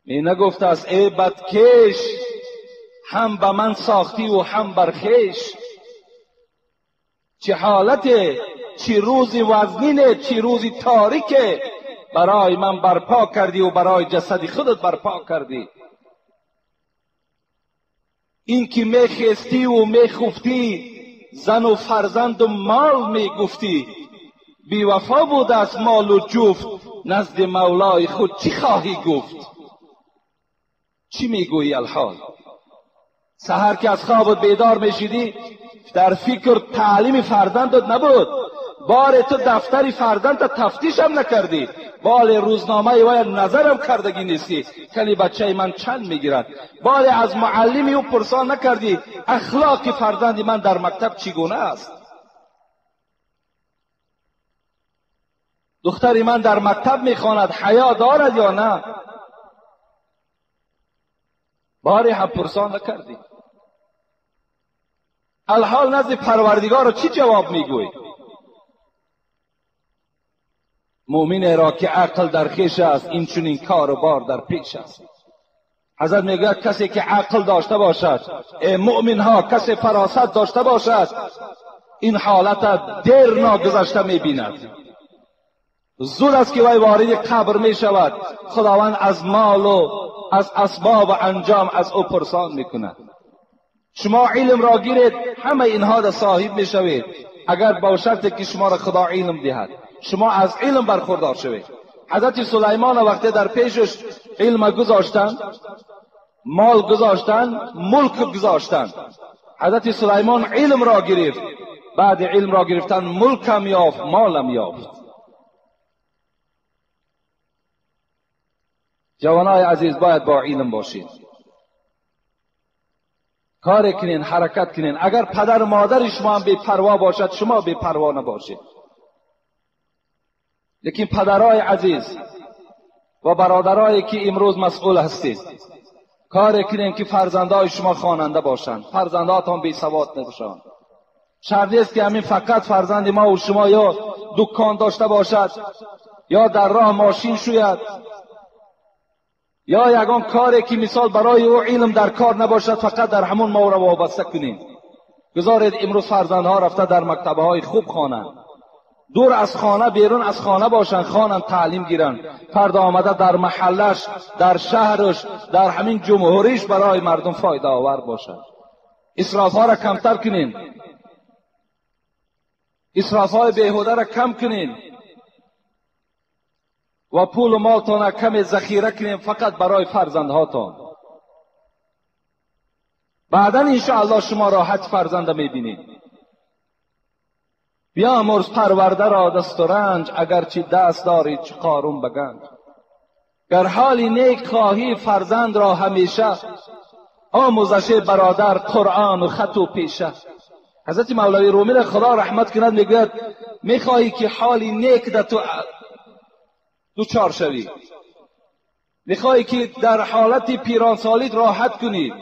می نگفته است ای بدکش، هم به من ساختی و هم بر خویش. چه حالت، چه روزی وزنینه، چه روزی تاریکه برای من برپا کردی و برای جسد خودت برپا کردی. این که میخستی و میخفتی، زن و فرزند و مال میگفتی، بی وفا بود از مال و جفت، نزد مولای خود چی خواهی گفت؟ چی میگویی الحال؟ سحر که از خوابت بیدار میشیدی در فکر تعلیم فرزندت نبود، بار تو دفتری فرزندت تفتیش هم نکردی، بال روزنامه وای نظرم کردگی نیستی کلی بچه من چند میگیرد، بال از معلمی او پرسان نکردی اخلاق فرزند من در مکتب چگونه است، دختر من در مکتب میخواند حیا دارد یا نه، باری هم پرسان نکردی. الحال نزد پروردگار رو چی جواب میگوی؟ مؤمن را که عقل در خویش است این چنین کار و بار در پیش است. حضرت میگوید کسی که عقل داشته باشد، ای مؤمن ها، کسی فراست داشته باشد، این حالت دیر ناگذشته میبیند. زود است که وی وارد قبر میشود، خداوند از مال و از اسباب و انجام از او پرسان میکند. شما علم را گیرید، همه اینها را صاحب میشوید، اگر با شرط که شما را خدا علم دهد، شما از علم برخوردار شوید. حضرت سلیمان وقتی در پیشش علم گذاشتن، مال گذاشتن، ملک گذاشتن، حضرت سلیمان علم را گرفت. بعد علم را گرفتن ملکم یافت، مالم یافت. جوانای عزیز باید با علم باشید، کار کنین، حرکت کنین. اگر پدر و مادر شما هم بی پروا باشد، شما بی پروا نباشید. لیکن پدرای عزیز و برادرایی که امروز مسئول هستید، کار کنین که فرزندای شما خواننده باشند، فرزنداتان بی سواد نباشند. شرط نیست که همین فقط فرزند ما و شما یا دکان داشته باشد، یا در راه ماشین شوید، یا یگان کاری که مثال برای او علم در کار نباشد، فقط در همون ما را وابسته کنیم. گذارید امروز فرزندها رفته در مکتبهای خوب خوانند، دور از خانه، بیرون از خانه باشند، خوانند، تعلیم گیرند. فردا آمده در محلش، در شهرش، در همین جمهوریش برای مردم فایده آور باشند. اسراف ها را کمتر کنین، اسراف های بیهوده را کم کنین و پول و مالتان کم ذخیره کنیم فقط برای فرزندهاتان. بعدا انشاءالله شما راحت فرزند میبینید. بیامرز پرورده را دست و رنج، اگرچه دست داری چه قارون به گنج. گر حالی نیک خواهی فرزند را همیشه، آموزش برادر قرآن و خط و پیشه. حضرت مولوی رومی را خدا رحمت کند میگوید میخواهی که حالی نیک در تو دوچار شوی، میخواهی که در حالت پیرانسالیت راحت کنی،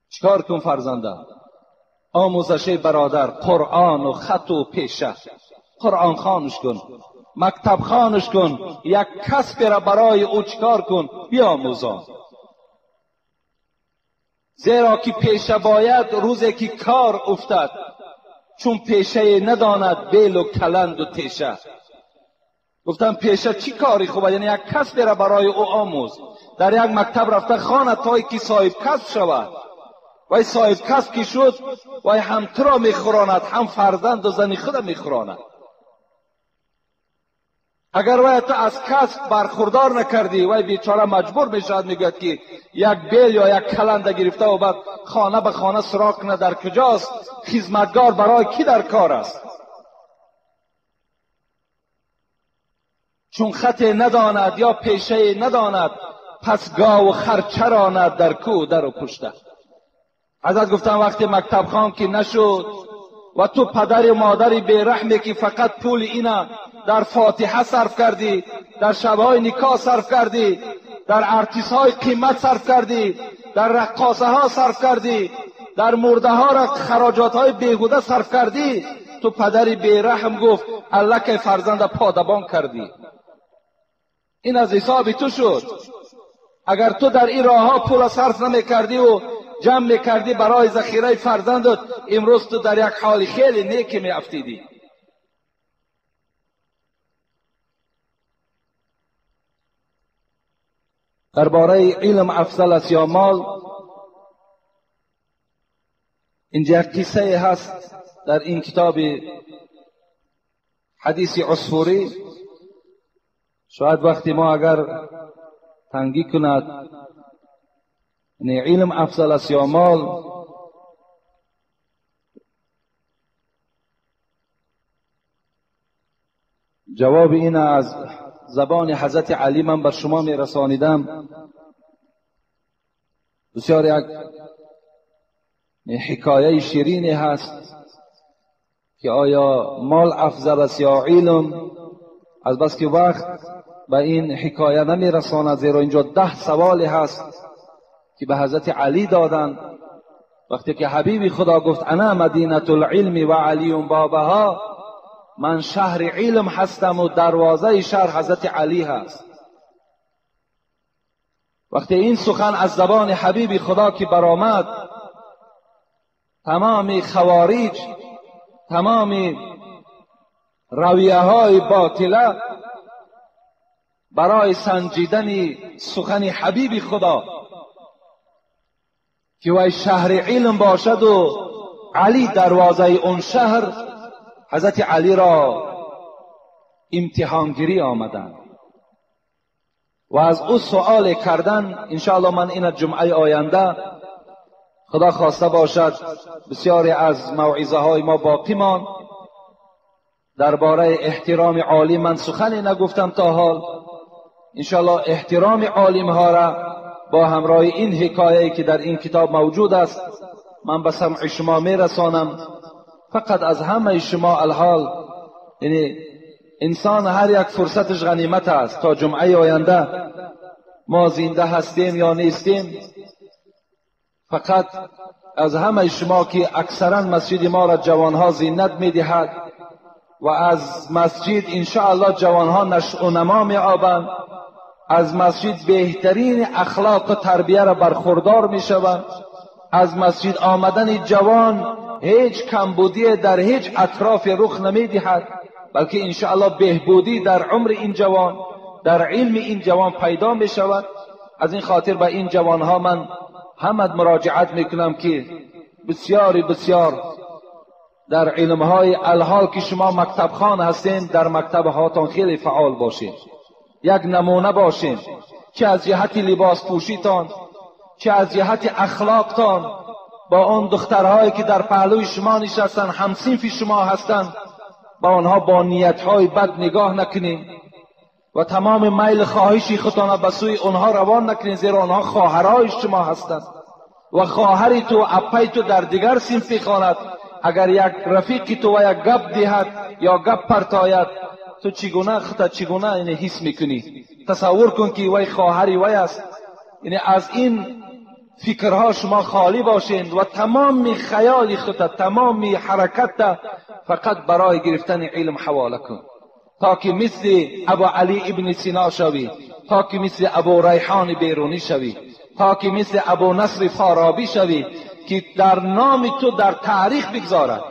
چکار کن فرزنده؟ آموزش برادر قرآن و خط و پیشه. قرآن خوانش کن، مکتب خوانش کن، یک کسب را برای او چکار کن؟ بیاموزان. زیرا که پیشه باید روزی که کار افتد، چون پیشه نداند بیل و کلند و تیشه. گفتم پیشه چی کاری خوبه؟ یعنی یک کسب را برای او آموز. در یک مکتب رفته خانه تایی که صاحب کسب شود. وای صاحب کسب که شد، وای هم تو را میخوراند، هم فرزند و زن خود میخوراند. اگر وای تو از کسب برخوردار نکردی، وای بیچاره مجبور میشود، میگوید که یک بیل یا یک کلنده گرفته و بعد خانه به خانه سراغ کنه در کجاست، خدمتگار برای کی در کار است؟ چون خط نداند یا پیشه نداند، پس گاو و خر چراند در کو در و پشته. حضرت گفتن وقتی مکتب خان که نشد و تو پدر و مادری بیرحمی که فقط پول اینا در فاتحه صرف کردی، در شبهای نکاح صرف کردی، در ارتیس های قیمت صرف کردی، در رقاصه ها صرف کردی، در مرده ها را خراجات های بیهوده صرف کردی، تو پدری بیرحم گفت الله که فرزند پادبان کردی. این از حساب تو شد. اگر تو در این راه ها پول صرف نمی کردی و جمع میکردی برای ذخیره فرزندت، امروز تو در یک حال خیلی نیکی می افتیدی. درباره علم افضل است یا مال، اینجا یک قصه هست در این کتاب حدیث عصفوری، شاید وقتی ما اگر تنگی کند، یعنی علم افضل است یا مال، جواب این از زبان حضرت علی من بر شما می رسانیدم. بسیار یک حکایه شیرینی هست که آیا مال افضل است یا علم. از بس که وقت به این حکایه نمی رساند، زیرا اینجا 10 سوال هست که به حضرت علی دادند. وقتی که حبیب خدا گفت انا مدینة العلم و علی بابها، من شهر علم هستم و دروازه شهر حضرت علی هست. وقتی این سخن از زبان حبیب خدا که برآمد، تمام خوارج، تمام رویه های باطله برای سنجیدن سخن حبیب خدا که وی شهر علم باشد و علی دروازه اون شهر، حضرت علی را امتحانگیری آمدند و از او سؤال کردن. انشاءالله من این جمعه آینده خدا خواسته باشد بسیاری از موعظه های ما باقی مان. درباره احترام عالم من سخنی نگفتم تا حال. انشاءالله احترام عالم ها را با همراه این حکایه‌ای که در این کتاب موجود است من به سمع شما میرسانم. فقط از همه شما الحال، یعنی انسان هر یک فرصتش غنیمت است. تا جمعه آینده ما زنده هستیم یا نیستیم، فقط از همه شما که اکثرا مسجد ما را جوانها زینت میدهد و از مسجد انشاءالله جوانها نشو و نما می‌یابند، از مسجد بهترین اخلاق و تربیه را برخوردار میشوند. از مسجد آمدن جوان هیچ کمبودی در هیچ اطراف رخ نمیدهد، بلکه انشاءالله بهبودی در عمر این جوان، در علم این جوان پیدا می شود. از این خاطر به این جوانها من همه مراجعت میکنم که بسیاری بسیار در علمهای الحال که شما مکتب خان هستین، در مکتب هاتان خیلی فعال باشین، یک نمونه باشین، چه از جهت لباس پوشیتان، چه از جهت اخلاقتان، با آن دخترهایی که در پهلوی شما نشستن، همصنف شما هستند، با آنها با نیتهای بد نگاه نکنین و تمام میل خواهشی خودتان به سوی آنها روان نکنین، زیرا آنها خواهرای شما هستند و خواهری تو و اپای تو در دیگر صنفی خواند. اگر یک رفیقی تو و یک گپ دهد یا گپ پرتاید، تو چگونه خودت چگونه این حس میکنی؟ تصور کن که وی خواهری وی است. یعنی از این فکرها شما خالی باشین و تمام خیال خودت، تمام حرکت فقط برای گرفتن علم حواله کن، تا که مثل ابو علی ابن سینا شوی، تا که مثل ابو ریحان بیرونی شوی، تا که مثل ابو نصر فارابی شوی که در نام تو در تاریخ بگذارد.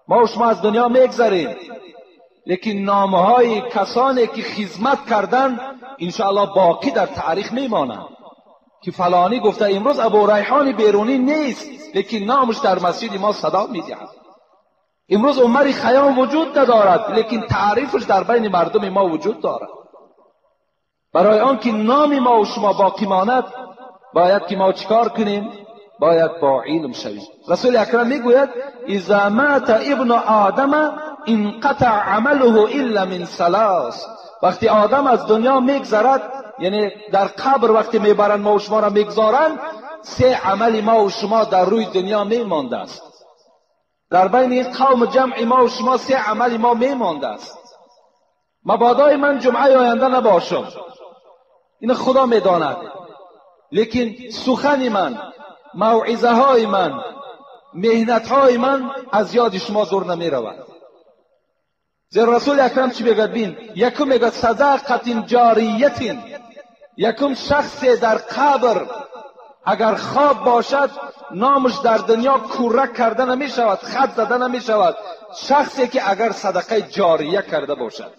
ما و شما از دنیا میگذریم، لیکن نامهای کسانی که خدمت کردن انشاءالله باقی در تاریخ میمانند که فلانی گفته امروز ابو ریحان بیرونی نیست، لیکن نامش در مسجد ما صدا میدهد. امروز عمر خیام وجود ندارد، لیکن تعریفش در بین مردم ما وجود دارد. برای آنکه نام ما و شما باقی ماند، باید که ما چیکار کنیم؟ باید با علم شویم. رسول اکرم میگوید اذا مات ابن آدم انقطع عمله الا من ثلاث. وقتی آدم از دنیا میگذرد، یعنی در قبر وقتی میبرند ما و شما را میگذارند، 3 عمل ما و شما در روی دنیا میمانده است. در بین این قوم جمع ما و شما 3 عمل ما میمانده است. مبادای من جمعه آینده نباشم، این خدا میداند، لیکن سخن من، موعظه های من، مهنت های من از یاد شما دور نمی رود. زیرا رسول اکرم چی میگه؟ بین، یکم میگه صدقت جاریت، یکم شخص در قبر اگر خواب باشد نامش در دنیا کورک کرده نمی شود، خط زده نمی شود. شخصی که اگر صدقه جاریه کرده باشد.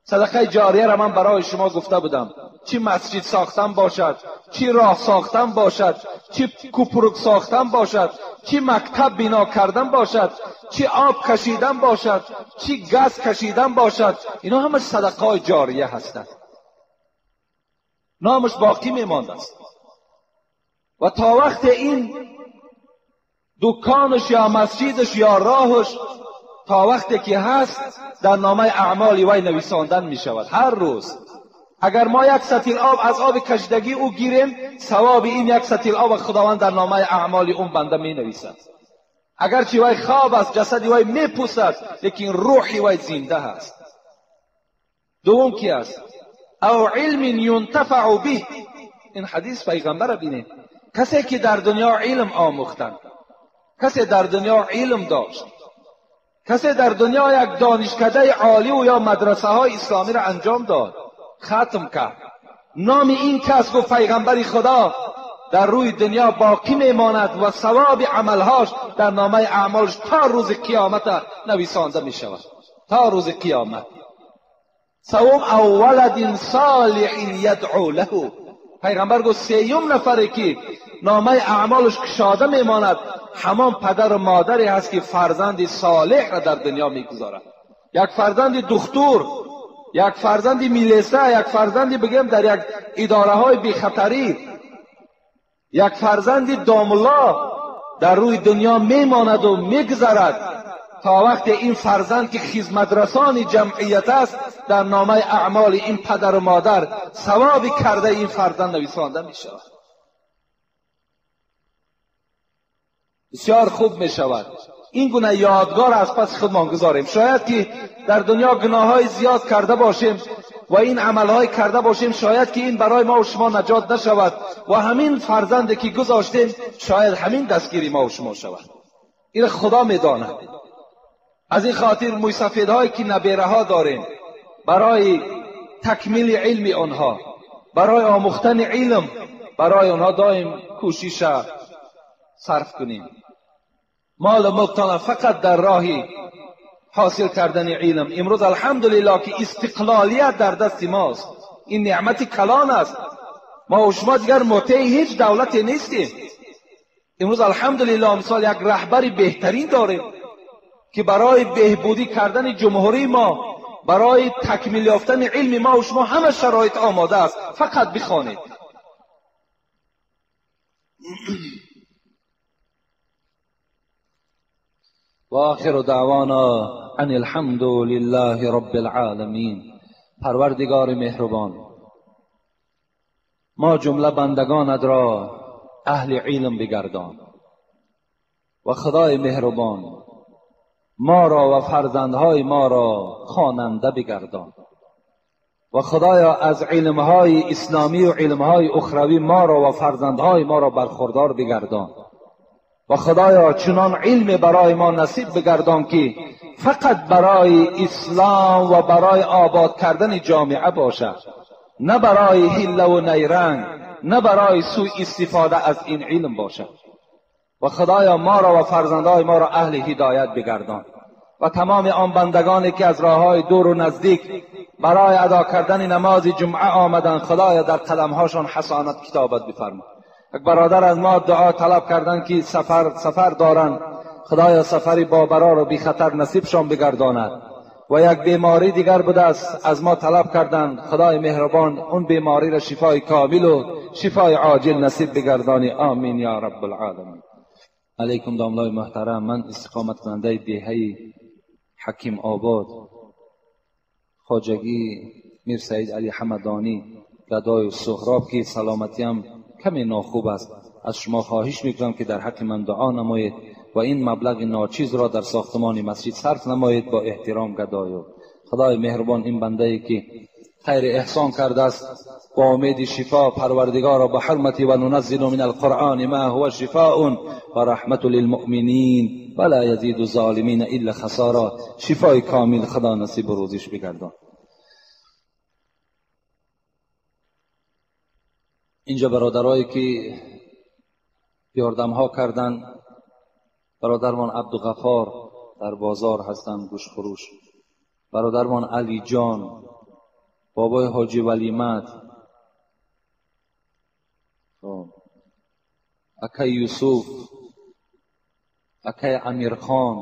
صدقه جاریه را من برای شما گفته بودم، چی مسجد ساختن باشد، چی راه ساختن باشد، چی کوپروک ساختن باشد، چی مکتب بنا کردن باشد، چی آب کشیدن باشد، چی گاز کشیدن باشد، اینا همش صدقه های جاریه هستند. نامش باقی میماند است. و تا وقت این دکانش یا مسجدش یا راهش تا وقتی که هست در نامه اعمال وی نویساندن می شود. هر روز اگر ما یک سطیل آب از آب کشیدگی او گیریم، ثواب این یک سطیل آب خداوند در نامه اعمال اون بنده می نویسد. اگرچه وی خواب است، جسد وی می پوسد، لیکن روح وی زنده است. دوم کی است؟ او علم ینتفع به. این حدیث پیغمبر بینید، کسی که در دنیا علم آموختن، کسی در دنیا علم داشت، کسی در دنیا یک دانشکده عالی و یا مدرسه های اسلامی را انجام داد، ختم کرد، نام این کس گفت پیغمبر خدا در روی دنیا باقی میماند و ثواب عملهاش در نامه اعمالش تا روز قیامت نویسانده می شود، تا روز قیامت. سوم او ولد صالح یدعو له. پیغمبر گفت سیوم نفری که نامه اعمالش کشاده میماند همان پدر و مادری هست که فرزند صالح را در دنیا میگذارد. یک فرزند دکتر، یک فرزند میلیسه، یک فرزند بگیم در یک اداره های بیخطری، یک فرزند داملا در روی دنیا میماند و میگذرد تا وقت این فرزند که خدمت رسان جمعیت است در نامه اعمال این پدر و مادر ثواب کرده این فرزند نویسانده می شود. بسیار خوب می شود این گونه یادگار از پس خودمان گذاریم. شاید که در دنیا گناه های زیاد کرده باشیم و این عملهای کرده باشیم، شاید که این برای ما و شما نجات نشود و همین فرزند که گذاشتیم شاید همین دستگیری ما و شما شود. این خدا میداند. از این خاطر مویسفیدهایی که نبیره ها داریم، برای تکمیل علم آنها، برای آموختن علم، برای آنها دائم کوشش صرف کنیم. مال و ملکتان فقط در راهی حاصل کردن علم. امروز الحمدلله که استقلالیت در دست ماست، این نعمت کلان است. ما و شما دیگر مطیع هیچ دولتی نیستیم. امروز الحمدلله مثال یک رهبر بهترین داریم که برای بهبودی کردن جمهوری ما، برای تکمیل یافتن علم ما و شما همه شرایط آماده است. فقط بخوانید. و آخر دعوانا ان الحمد لله رب العالمین. پروردگار مهربان، ما جمله بندگانت را اهل علم بگردان و خدای مهربان ما را و فرزندهای ما را خواننده بگردان و خدایا از علمهای اسلامی و علمهای اخروی ما را و فرزندهای ما را برخوردار بگردان و خدایا چنان علم برای ما نصیب بگردان که فقط برای اسلام و برای آباد کردن جامعه باشد، نه برای حیله و نیرنگ، نه برای سوء استفاده از این علم باشد. و خدایا ما را و فرزندهای ما را اهل هدایت بگردان و تمام آن بندگانی که از راههای دور و نزدیک برای ادا کردن نماز جمعه آمدند، خدایا در قدمهاشان حسانت کتابت بفرما. یک برادر از ما دعا طلب کردند که سفر دارند، خدایا سفری با برار و بی خطر نصیبشان بگرداند. و یک بیماری دیگر بوده است از ما طلب کردند، خدای مهربان اون بیماری را شفای کامل و شفای عاجل نصیب بگردانی. آمین یا رب العالمین. علیکم داملای محترم، من استقامت کننده دهه حکیم آباد خواجگی میر سعید علی حمدانی گدای سهراب که سلامتی هم کمی ناخوب است، از شما خواهش میکنم که در حق من دعا نمایید و این مبلغ ناچیز را در ساختمان مسجد صرف نمایید. با احترام گدایو. خدای مهربان این بنده ای که خیر احسان کرده است با امید شفا پروردگارا به حرمت و ننزل من القرآن ما هو شفاء و رحمت للمؤمنین ولا یزید الظالمین الا خسارا، شفای کامل خدا نصیب روزیش بگردان. اینجا برادرایی که یاردم ها کردن، برادرمان عبدالغفار در بازار هستند گوش فروش، برادرمان علی جان، بابای حاجی ولیمت، اکای یوسف، акай Амирхон,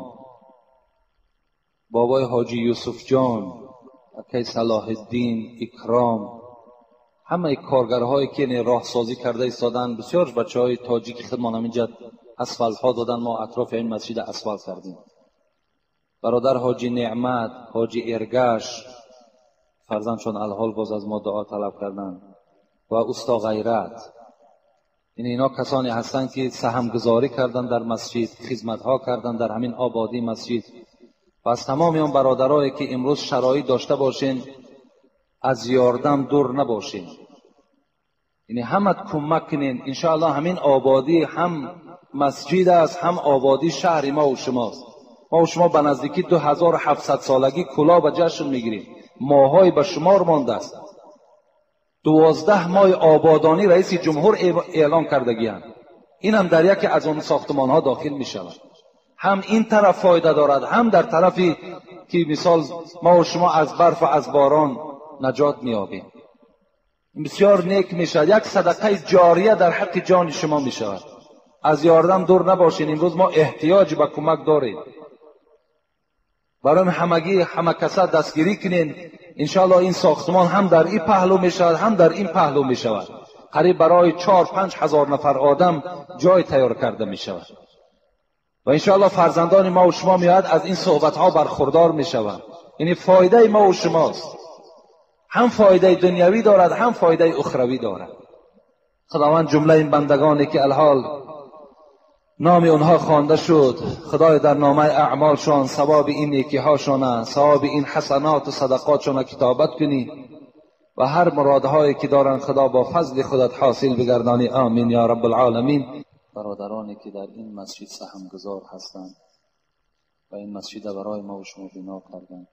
бобои ҳоҷи Юсуфҷон, акай Салоҳиддин, Икром, ҳамаи коргарҳое ки роҳсозӣ карда истоданд, бисёр бачаҳои тоҷики худмон ҳаминҷа асфалтҳо додан, мо атрофи ин масҷид асфалт кардем. Бародар ҳоҷи Неъмат, ҳоҷи Эргаш, фарзандшон алҳол боз аз мо дуо талаб карданд, ва усто Ғайрат. Ино касоне ҳастанд ки саҳмгузорӣ карданд дар масҷид, хизматҳо карданд дар ҳамин ободии масҷид. Ва аз тамоми он бародарое ки имрӯз шароит дошта бошен, аз ёрдам дур набошен, яъне ҳама кӯмак кунен. Иншоаллоҳ ҳамин ободӣ ҳам масҷид аст, ҳам ободии шаҳри мо ва шумост. Мо ва шумо ба наздикӣ 2700 солагӣ Кӯлоб ҷашн мегирем, моҳҳои ба шумор мондааст. 12 моҳи ободонӣ раиси ҷумҳур эълон кардагианд. Инам дар яке аз он сохтмонҳо дохил мешавад. Ҳам ин тараф фоида дорад, ҳам дар тарафе ки мисол мо ва шумо аз барф ва аз борон наҷот меёбем. Бисёр нек мешавад, як садақаи ҷория дар ҳаққи ҷони шумо мешавад. Аз ёрдам дур набошед, имрӯз мо эҳтиёҷ ба кӯмак дорем. Барои ҳамагӣ ҳама каса дастгирӣ кунед. Иншоаллоҳ ин сохтмон ҳам дар ин паҳлӯ мешавад, ҳам дар ин паҳлӯ мешавад. Қариб барои 4-5 ҳазор нафар одам ҷой тайёр карда мешавад. Ва иншоаллоҳ фарзандони мо ва шумо меояд аз ин суҳбатҳо бархурдор мешаванд. Яъне фоидаи мо ва шумост, ҳам фоидаи дунявӣ дорад, ҳам фоидаи ухравӣ дорад. Худованд ҷумлаи ин бандагоне ки алҳол номи онҳо хонда шуд, худоё дар номаи аъмолшон савоби ин некиҳошона, савоби ин ҳасаноту садақотшона китобат кунӣ ва ҳар муродҳое ки доранд худо бо фазли худат ҳосил бигардонӣ. Амин ё раб алъоламин. Бародароне ки дар ин масҷид саҳмгузор ҳастанд ва ин масҷида барои мо ва шумо бино карданд,